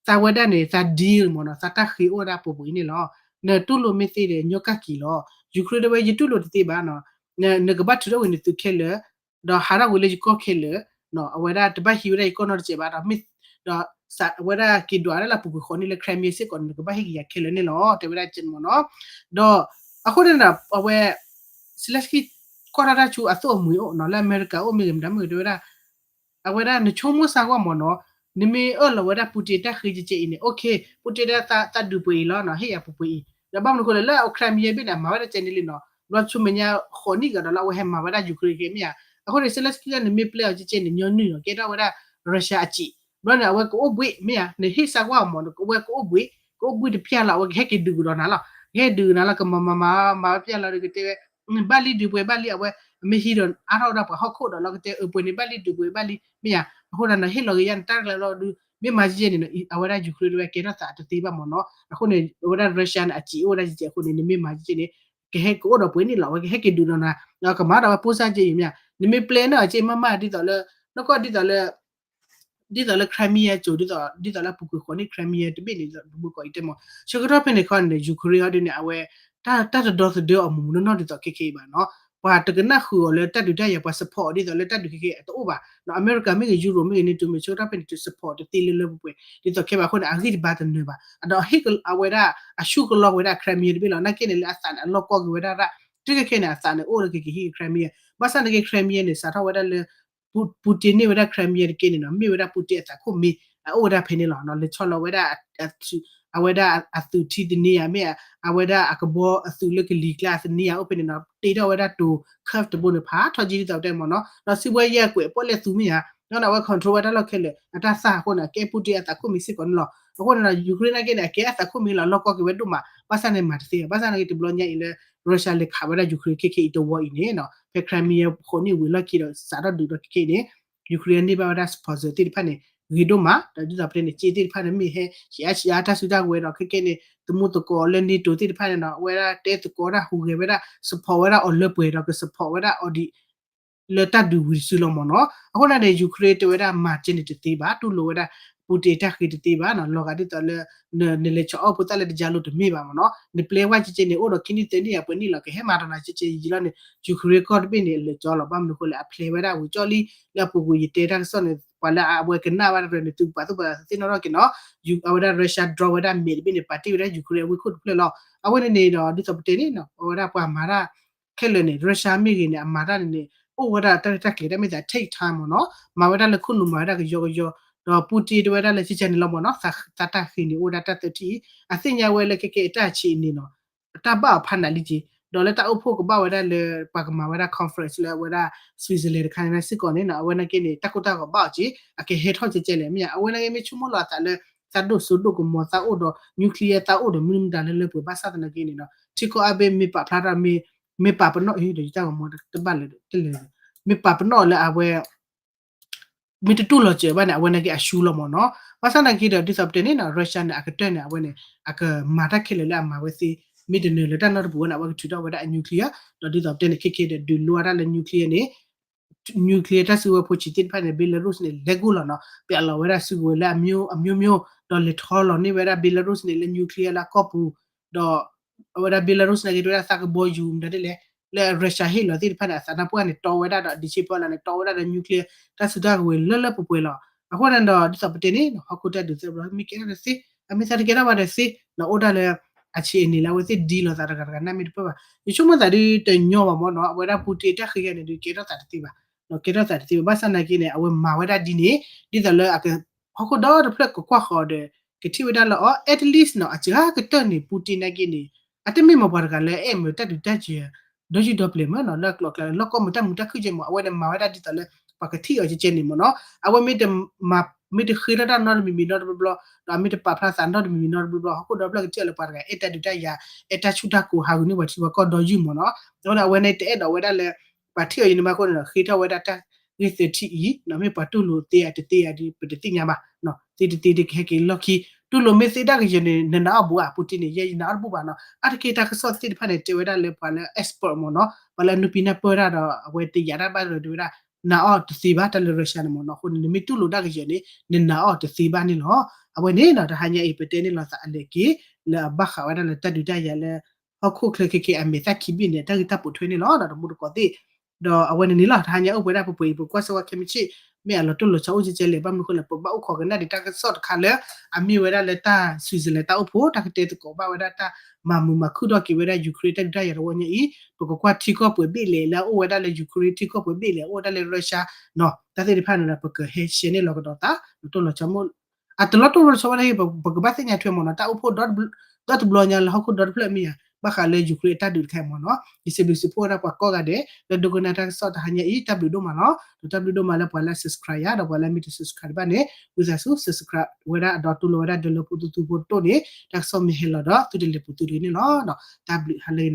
သးဝဲဒၣ်န့ၣ် သး deal မ့ၢ်နီၤ သးတၢ်ဃ့အိၣ်ဝဲဒၣ်ပှဲၤပှဲၤအံၤန့ၣ်လီၤ. နတူၢ်လိာ်မ့ၢ်သ့ဒီး ညီကၣ်က့ၤလီၤ. Ukraine တဲဝဲ ယတူၢ်လိာ်တသ့ဘၣ်နီၤ နကဘၣ်ထုးထီၣ်ကွံာ်နသုးခဲလၢာ် ဒီးဟးထီၣ်ကွံာ်လၢယကီၢ်ခဲလၢာ် အဝဲဒၣ်တဘၣ်ဟံးဝဲဒၣ်ယကီၢ်နီတစဲးဘၣ်ဒီး မ့ၢ် ဒီးအဝဲဒၣ်က့ၤဒွးဒၣ်လၢအပူၤကွံာ်ဃိးနံၣ်လၢ Crimea စ့ၢ်ကီး နကဘၣ်ဟ့ၣ်က့ၤယၤခဲလၢာ်န့ၣ်လီၤ တဲဝဲဒၣ်ကဲန့ၣ်မ့ၢ်နီၤ. ဒီးအဃိန့ၣ်ဒီး အဝဲ Zelensky ကွၢ်ထီၣ်တၢ်ဆူအသိၣ်အမှံၤအိၣ်နီၤ လၢအမဲရကၤအိၣ်မ့ၢ်ဂ့ၤ မတၤမ့ၢ်ဂ့ၤ တဲဝဲဒၣ် အဝဲဒၣ်နဆိကမိၣ်စၢ်ကွၢ်မ့ၢ်နီၤ နမ့ၢ်အၢၣ်လီၤဝဲဒၣ် Putin တၢ်ဃ့ကဲကဲအံၤန့ၣ် okay Putin တဲသးဒုးပှဲၤအံၤလီၤနီၤ ဟ့ၣ်ယၤပှဲၤပှဲၤအံၤ ဒီးဘၣ်မနုၤဃိလဲၣ် လၢ Crimea ဘ့ၣ်န့ၣ် အမၤဝဲဒၣ်ကဲန့ၣ်လံနီၤ ဘျီဆူမဲာ်ညါဃိးနံၣ်ကဒီးလၢအဝဲဟဲမၤဝဲဒၣ် Ukraine ကဲမ့ၢ်ဧါ အဃိန့ၣ် Zelensky လၢနမ့ၢ်ပျဲအီၤကဲကဲန့ၣ် ညီနုၢ်နီၤ ကဲထီၣ်ဝဲဒၣ် Russia အစံး ဘျီန့ၣ် အဝဲကအိၣ်ဘှံးမ့ၢ်ဧါ နဟ့ၣ်စၢ်ကွၢ်အီၤမ့ၢ်နီၤ အဝဲကအိၣ်ဘှံး ကအိၣ်ဘှံးတပျၢ်လီၤ အဝဲကဟဲက့ၤဒုးကဒီးနၤလီၤ ကဟဲဒုးနၤလီၤ ကမၤမၤမၤမၤပျၢ်လီၤဒီးကတဲဝဲ ဘၣ်လံဒုးပှဲၤဘၣ်လံ အဝဲ အမ့ၢ်ဟံးဒီးအါထီၣ်ဝဲဒၣ်ပှၤဟီၣ်ခိၣ်ဒီးလီၤ ကတဲအပှဲၤန့ၣ် ဘၣ်လံဒုးပှဲၤဘၣ်လံ မ့ၢ်ဧါ အဃိဒီးနဟ့ၣ်လီၤက့ၤယၤနတၢ်ကျဲလီၤဒုး မ့ၢ်မၤကဲကဲန့ၣ် အဝဲဒၣ် Ukraine တဲဝဲကဲထီၣ်သးတသ့ဘၣ်မ့ၢ်နီၤ အဃိန့ၣ် အဝဲဒၣ် Russia န့ၣ် အစံးအိၣ်ဝဲဒၣ်ကဲကဲအဃိန့ၣ် နမ့ၢ်မၤကဲကဲန့ၣ် ကဟဲကအိၣ်ဒီးပှဲၤန့ၣ်လီၤ အဝဲကဟဲက့ၤဒုးနီၤနၤ ကမၤဒီးဝဲပိၢ်စၢ်ကဲအံၤမ့ၢ်ဧါ နမ့ၢ်ပျဲန့ၣ်အီၤကဲမးမး ဒ်သိးလၢ နီၢ်ကီၢ်ဒ်သိးလၢ ဒ်သိးလၢ Crimea ကၠိ ဒ်သိး ဒ်သိးလၢအပူၤကွံာ်ဃိးနံၣ် Crimea တဘ့ၣ်န့ၣ် ဒ်သိးတဘျီကီးအံၤတဲမ့ၢ် ဆၢကတီၢ်ဖဲန့ၣ်ခီန့ၣ် Ukraine ဟီဒ်န့ၣ် အဝဲ တၢ် တၢ်တဒီသဒၢအီၤမူးမူးနီၢ်နီၢ်ဒ်သိးခဲခဲအံၤဘၣ်နီၤ ပှၤတကနၣ်ဃုာ်အီၤလၢတၢ်ဒုးတၢ်ယၤ ပှၤ support အီၤဒ်သိးလၢတၢ်ဒုးခဲခဲအံၤအတအိၣ်ဘၣ်နီၤ အမဲရကၤမ့ၢ်ဂ့ၤ Europe မ့ၢ်ဂ့ၤ NATO မ့ၢ် ဆၢကတီၢ်ဖဲန့ၣ် တ support တသ့လၢလၢပှဲၤပှဲၤ ဒ်သိးခဲဘၣ်အဃိန့ၣ် အဂံၢ်တဘါတနၢၤဘၣ် အဒီးဟ့ၣ်အဝဲဒၣ် အဆူၣ်ကလီဝဲဒၣ် Crimea တဘ့ၣ်လီၤ နာ်က့န့ၣ်လၢအသးန့ၣ် အလီၢ်ကီၢ်က့ၤဝဲဒၣ်ရၣ် တုၤခဲခဲန့ၣ် အသးန့ၣ်အိၣ်လၢကကဟံး Crimea ဘၣ်ဆၣ်သနာ်က့ Crimea န့ၣ် စးထီၣ်ဝဲဒၣ်လၢ Putin န့ၢ်ဝဲဒၣ် Crimea တက့န့ၣ်နီၤ မ့ၢ်ဝဲဒၣ် Putin အသးခိၣ်မံၤ အအိၣ်ဝဲဒၣ်ဖဲန့ၣ်လီၤ. လဲၤဆီလီၤဝဲဒၣ် အဝဲဒၣ်အသုးထံတနံၤဧါ မ့ၢ်အဝဲဒၣ်အကဘီအသုးလၢကလံၤကျါတနံၤဧါ အိၣ်ဖဲန့ၣ်နီၤ တ့ထီၣ်ဝဲဒၣ်တိၤ curve တဘိန့ၣ် ဖးထီၣ်က့ဒ်သိးပတဲမ့ၢ်နီၤ ဒီးစံးဝဲယဲၢ်ကွဲး ပီၣ်လဲၣ်သူမ့ၢ်ဧါ ဒီးအဝဲ control ဝဲတၢ်လီၢ်ခဲလၢာ် အတၢ်သၣ်အဃိန့ၣ် အကဲ Putin အသးခိၣ်မံၤစ့ၢ်ကီးန့ၣ်လီၤ. အဃိန့ၣ်ဒီး Ukraine နာ်က့န့ၣ် အကဲအသးခိၣ်မံၤလီၤ လီၢ်ကီၢ်က့ၤဝဲဒိၣ်မး ဘၣ်ဆၣ်န့ၣ် မၤတသ့ဘၣ် ဘၣ်ဆၣ်နာ်က့တဘျီညါအံၤလၢ Russia လဲၤခးဝဲဒၣ် Ukraine ခဲခဲအံၤတဝီအံၤန့ၣ်နီၤ ဖဲ Crimea ဃိးနံၣ်ဝံၤလီၢ်ခံဒီး စးထီၣ်ဒုးဒီးခဲခဲအံၤန့ၣ် Ukraine န့ၢ်ဘၣ်ဝဲဒၣ် sponsor သ့ၣ်တဖၣ်န့ၣ် ဂ့ၤဒိၣ်မး ဒီးဒ်သိးပတဲန့ၣ် စ့သ့ၣ်တဖၣ်န့ၣ် မ့ၢ်ဟဲ ဆံးအါဆံးအါတၢ်စုတၢ်ကဝဲၤဒီးခဲခဲန့ၣ် သမူသကိးလၢ NATO သ့ၣ်တဖၣ်န့ၣ်နီၤ အဝဲဒၣ်တဲသကိးတၢ်ဟူးဂဲၤဝဲဒၣ် support ဝဲဒၣ်အီၤလၢပှဲၤဒီးက support ဝဲဒၣ်အီၤဒ် လၢတၢ်ဒုးဝံၤတစုလီၤမ့ၢ်နီၤ. အဃိန့ၣ်န့ၣ် Ukraine တဲဝဲဒၣ်မၤကဲန့ၣ်တသ့ဘၣ် တူၢ်လိာ်ဝဲဒၣ် Putin တၢ်ဃ့တသ့ဘၣ်နီၤ လီၤဂာ်ဒ်သိးလၢ နလဲၤဆီၣ်အီၣ်ဖိသၣ်လၢတယါလိၤတမ့ၢ်ဘၣ်မ့ၢ်နီၤ နပျဲဝဲကဲကဲန့ၣ် အိၣ်ဒီးခံနံၣ်သၢနံၣ်အပှဲၤနံၣ်လီၤ ကဟဲမၤတနၤကဲကဲယံာ်လီၤန့ၣ် Ukraine ကီၢ်တဘ့ၣ်န့ၣ် အလၢာ်ကၠီလီၤ ဘၣ်မနုၤအဃိလဲၣ် အဖျဲးဝဲဒၣ်ဝံၤကၠီလံ လၢအပူၤကွံာ်ယတဲတၢ်ကစီၣ်န့ၣ် ပှၤလၢအဝဲကနၣ်ဘၣ်တရၢန့ၣ် သုပာ်သူၣ်ပာ်သးသ့ၣ်နီၣ်ထီၣ်က့ၤနီၤ အဝဲဒၣ် Russia drone ဝဲဒၣ်မဲာ်တဘ့ၣ်န့ၣ် ပာ်တ့ၢ်ဝဲဒၣ် Ukraine အဝ့ၢ်ခိၣ်တဖျၢၣ်လီၤ. အဝဲန့ၣ်န့ၣ်ဒီး ဒ်သိးပတဲန့ၣ်နီၤ အဝဲဒၣ်ပှၤမၤတၢ် ခဲလၢာ်န့ၣ် Russia မ့ၢ်ဂ့ၤန့ၣ် အမၤတၢ်န့ၣ်န့ၣ် အိၣ်ဝဲဒၣ်တၢ်ရဲၣ်တၢ်ကျဲၤတၢ်မ့ၢ်သး take time မ့ၢ်နီၤ မၤဝဲဒၣ်လၢခိၣ်နူာ်မၤဝဲဒၣ်ကယီကယီ ဒီး Putin တဲဝဲဒၣ်လၢကဲကဲန့ၣ်လီၤမ့ၢ်နီၤ သးတၢ်ဃ့န့ၣ် အိၣ်ဝဲဒၣ်တၢ်သၢထံၣ်အံၤ အသ့ၣ်ညါဝဲလၢခဲကဲအတၢ်ဆံးအံၤန့ၣ်နီၤ အတၢ်ဘၣ်အီၤဖးနးလံက့ၤ ဒီးလၢတၢ်အိၣ်ဖှိၣ်ကဘၣ်ဝဲဒၣ်လၢ ပှၤကမၤဝဲဒၣ် conference လၢအဝဲဒၣ် Switzerland တခါန့ၣ်စ့ၢ်ကီးန့ၣ်နီၤ အဝဲနာ်က့န့ၣ် တၢ်ကိၢ်တၢ်ဂီၤဘၣ်အီၤက့ၤ အကဟဲထီၣ်ကဲကဲလဲၣ် မ့ၢ်ဧါ အဝဲနာ်က့မ့ၢ်ဆိကမိၣ်လီၤအသးလၢ သးဒိၣ်စိဒိၣ်ကမီၤသးအိၣ်ဒီး nuclear သးအိၣ်ဒီးမနုၤမတၤလၢလၢပှဲၤ ဘၣ်ဆၣ်သနာ်က့န့ၣ်ဒီး ထံကီၢ်အါဘ့ၣ်မ့ၢ်ပာ်ဖျါထီၣ်မ့ၢ် မ့ၢ်ပာ်ပနီၣ်အံၤဒီးယတၢ်ဂီၤမီတဘၣ်လၢၤ တလဲၤ မ့ၢ်ပာ်ပနီၣ်လၢအဝဲ မ့ၢ်တတူၢ်လိာ်စၢၤဘၣ်န့ၣ် အဝဲနာ်က့အရှုံးလီၤမ့ၢ်နီၤ ဘၣ်ဆၣ်သနာ်က့ဒီး ဒ်သိးပတဲန့ၣ်နီၤ Russia န့ၣ် အကတၢၢ်န့ၣ် အဝဲန့ၣ် အကမၤတၢ်ခဲလၢာ်လၢအမၤဝဲသ့ မ့ၢ်တနၢၤလၢတၢ်နီတပူၤဝဲန့ၣ် အဝဲကထုးထီၣ်ဝဲဒၣ်အ nuclear ဒီးဒ်သိးပတဲန့ၣ် ခဲခဲဒီးဒုးလိအတၢ်လၢ nuclear န့ၣ် nuclear တၢ်စုကဝဲၤဖိဆံးသ့ၣ်တဖၣ်န့ၣ် Belarus န့ၣ် လဲၤကိၢ်လီၤနီၤ ပျဲလီၤဝဲဒၣ်စုကဝဲၤလၢအမျိုးမျိုး ဒီးလဲၤထီလီၤန့ၢ်ဝဲဒၣ် Belarus န့ၣ်လၢ nuclear လၢအကီၢ်ပူၤ ဒီး အဝဲဒၣ် Belarus နာ်က့တဲဝဲဒၣ်သးကဘီယူၤမတၤဒ်လဲၣ် လၢ Russia ဟ့ၣ်လီၤသ့ၣ်တဖၣ်န့ၣ် အသးနါပှၢ်န့ၣ် တီဝဲဒၣ်ဒီး ဒ်ဆ့ဖီလာ်န့ၣ် တီဝဲဒၣ်ဒီး nuclear တၢ်စုတၢ်ကဝဲၤလၢလၢပှဲၤပှဲၤလီၤ. အဃိန့ၣ်ဒီး ဒ်သိးပတဲန့ၣ် ဟီၣ်ခိၣ်တၢ်ဒုးသၢဘျီ မ့ၢ်ကဲထီၣ်တသ့ အမ့ၢ်သးတကဲထီၣ်ဘၣ်တသ့ နအိၣ်ဒၣ်လၢ အဆံးအနံၤလၢအဝဲသ့ၣ်ဒ်လီၤသးတဂၤတဂၤနၢ်မ့ၢ်တပၢၢ်ဘၣ် ယဆိကမိၣ်သးဒ်တညီဘၣ်မ့ၢ်နီၤ အဝဲဒၣ် Putin တၢ်ဃ့ဂၤန့ၣ်ဒုးကဲထီၣ်သးတသ့ဘၣ် ကဲထီၣ်သးတသ့ဘၣ် ဘၣ်ဆၣ်သနာ်က့န့ၣ် အဝဲမၤဝဲဒၣ်ဒ်န့ၣ် ဒ်သိးလၢအက ဟီၣ်ခိၣ်ဒီတဖျၢၣ်ကကွၢ်ဃီၤဒီး ကထံၣ်ဝဲဒၣ်လၢအီၤ at least နီၤ အစှၤကတၢၢ်န့ၣ် Putin နာ်က့န့ၣ် အတမ့ၢ်မ့ၢ်ပှၤတဂၤလၢအဲၣ်မ့ၢ်တၢ်ဒုးတၢ်ယၤ ဒီယုၢ်ဒီပျဲၤမ့ၢ်နီၤ လၢအကျိၤအကျဲလၢလီၢ်ကီၢ်မ့ၢ်တၢ်မုာ်တၢ်ခုၣ်ကဲမ့ၢ် အဝဲန့ၣ်မၤဝဲဒၣ်ဒ်သိးလၢ ပှၤကထံၣ်အီၤကဲကဲန့ၣ်မ့ၢ်နီၤ အဝဲမ့ၢ်တမၤ မ့ၢ်တဃ့ထီၣ်တၢ်နီတမံၤမံၤနီတဘျီဘျီ ဒီးမ့ၢ်တပာ်ဖျါသးနီတမံၤမံၤနီတဘျီဘျီ ဟီၣ်ခိၣ်ဒီဖျၢၣ်ကထံၣ်အီၤလၢပှၤတဂၤအဲၣ်တၢ်ဒုးတၢ်ယၤ အဲၣ်တၢ်ဆူၣ်တၢ်ကိၤ ဟးဂူာ်န့ၢ်ပှၤထံပှၤကီၢ်ဒီယုၢ်မ့ၢ်နီၤ အဃိန့ၣ် အဝဲန့ၣ်တအဲၣ်ဒိးဝဲဒၣ်လၢ ပှၤထံၣ်အီၤယံၤန့ၣ်ဘၣ်အဃိန့ၣ်ဒီး ဃ့ထီၣ်ဝဲဒၣ်တၢ်ဂ့ၢ်သၢထံၣ်အံၤ မ့ၢ်ပှၤတူၢ်လိာ်သ့ဧါတသ့ဧါဒီး ပတသ့ၣ်ညါဘၣ် သ့တသ့ဒီးကဟဲက့ၤလီၢ်ခံ တူၢ်လိာ်မ့ၢ်သ့တၢ်ကယၢၤန့ၣ် နနာ်အီၤဘူးဧါ Putin န့ၣ် ယဲယနာ်အီၤတဘူးဘၣ်နီၤ အါတက့ၢ်တၢ်ကစီၣ်သ့ၣ်တဖၣ်န့ၣ် တဲဝဲဒၣ်လၢပှၤလၢ expert မ့ၢ်နီၤ ပှၤလၢအနုာ်ပံနၢ်ပၢၢ်တၢ်ဒီး အဝဲတယာ်တၢ်ဘၣ်ဒီးတဲဝဲဒၣ် နာ်အီၤတသ့ဘၣ် တၢ်လၢ Russia န့ၣ်မ့ၢ်နီၤ အဃိန့ၣ် နမ့ၢ်တူၢ်လိာ်တၢ်ကယၢၤန့ၣ် နနာ်အီၤတသ့ဘၣ်န့ၣ်လီၤ အဝဲန့ၣ်ဒီး တဟါညါအံၤ ပတဲန့ၣ်လီၤသးအလဲၤက့ၤ လၢအဘၣ်ဃးဝဲဒၣ်လၢတၢ်ဒုးတၢ်ယၤလၢ ဟီၣ်ခိၣ်ချၢခဲခဲအမဲာ်သၣ်ခံဘ့ၣ်န့ၣ် တၢ်ဂ့ၢ်တၢ်ပိာ်ထွဲန့ၣ်လီၤ ဒီးတမူတကိးသ့ၣ် ဒီးအဝဲန့ၣ်န့ၣ်လီၤ တဟါညါအိၣ်ပှဲၤဒၣ်ပှဲၤပှဲၤအံၤ ပကွၢ်စၢၤဝဲခဲမုၢ်ဆ့ၣ် မ့ၢ်အလီၤတိၢ်လီၤဆီအိၣ်ကဲကဲလဲၣ် ဘၣ်မနုၤအဃိလဲၣ် ပဘၣ်အိၣ်ခိးကနၣ်ဒံးတၢ်ကစီၣ်တခါလၢ အမ့ၢ်ဝဲဒၣ်လၢတၢ် Switzerland တၢ်အိၣ်ဖှိၣ် တၢ်ကတဲသကိးဘၣ်ဝဲဒၣ်တၢ်မၤမုာ်မၤခုၣ်ထီၣ်က့ၤဝဲဒၣ် Ukraine တၢ်ဒုးတၢ်ယၤတဝီညါအံၤ ပကကွၢ်ထံကီၢ်ပှဲၤဘ့ၣ်လဲၣ် လၢအအိၣ်ဝဲဒၣ်လၢ Ukraine ထံကီၢ်ပှဲၤဘ့ၣ်လဲၣ် အအိၣ်ဝဲဒၣ်လၢ Russia နီၤ တၢ်သ့ၣ်တဖၣ်န့ၣ်ဒီး ပကဟဲရှဲန့ၢ်လီၤကဒီးသး လီၤတိၢ်လီၤဆီမိၣ် အတလီၤတိၢ်လီၤဆီဝဲဒၣ် ပကဘၣ်သ့ၣ်ညါထွဲမ့ၢ်နီၤ တၢ်အိၣ်ဖှိၣ်ဒီတဘျီညါလၢဟီၣ်ခိၣ်ဒီတဖျၢၣ်မ့ၢ်ဧါ ဘၣ်ဃးလၢ Ukraine အတၢ်ဒုးတခါအံၤမ့ၢ်နီၤ ယစံးဘျုးစံးဖှိၣ်ဝဲဒၣ်ပှၤကိးဂၤဒဲး လၢဒိကနၣ်တၢ်ကစီၣ်တဟါညါအံၤ တၢ်ဘျုးဒိၣ်မးလီၤ ဒီးတၢ်ဘျုးဒိၣ်မးလၢပှၤလၢ subscribe ယၤ ဒီးပှၤလၢမ့ၢ်တ subscribe တဘၣ်န့ၣ် ဝံသးစူၤ subscribe ဝဲဒၣ်အဒီးတူၢ်လိာ်ဝဲဒၣ်ဒီးလၢဖိသူသူဖိတတိၢ်န့ၣ် တၢ်ကစီၣ်မ့ၢ်ဟဲလီၤဒီး သုတလဲၤပူၤသုတဂ့ၤန့ၣ်လီၤ တၢ်ဘျုးဟါလၢအဂ့ၤ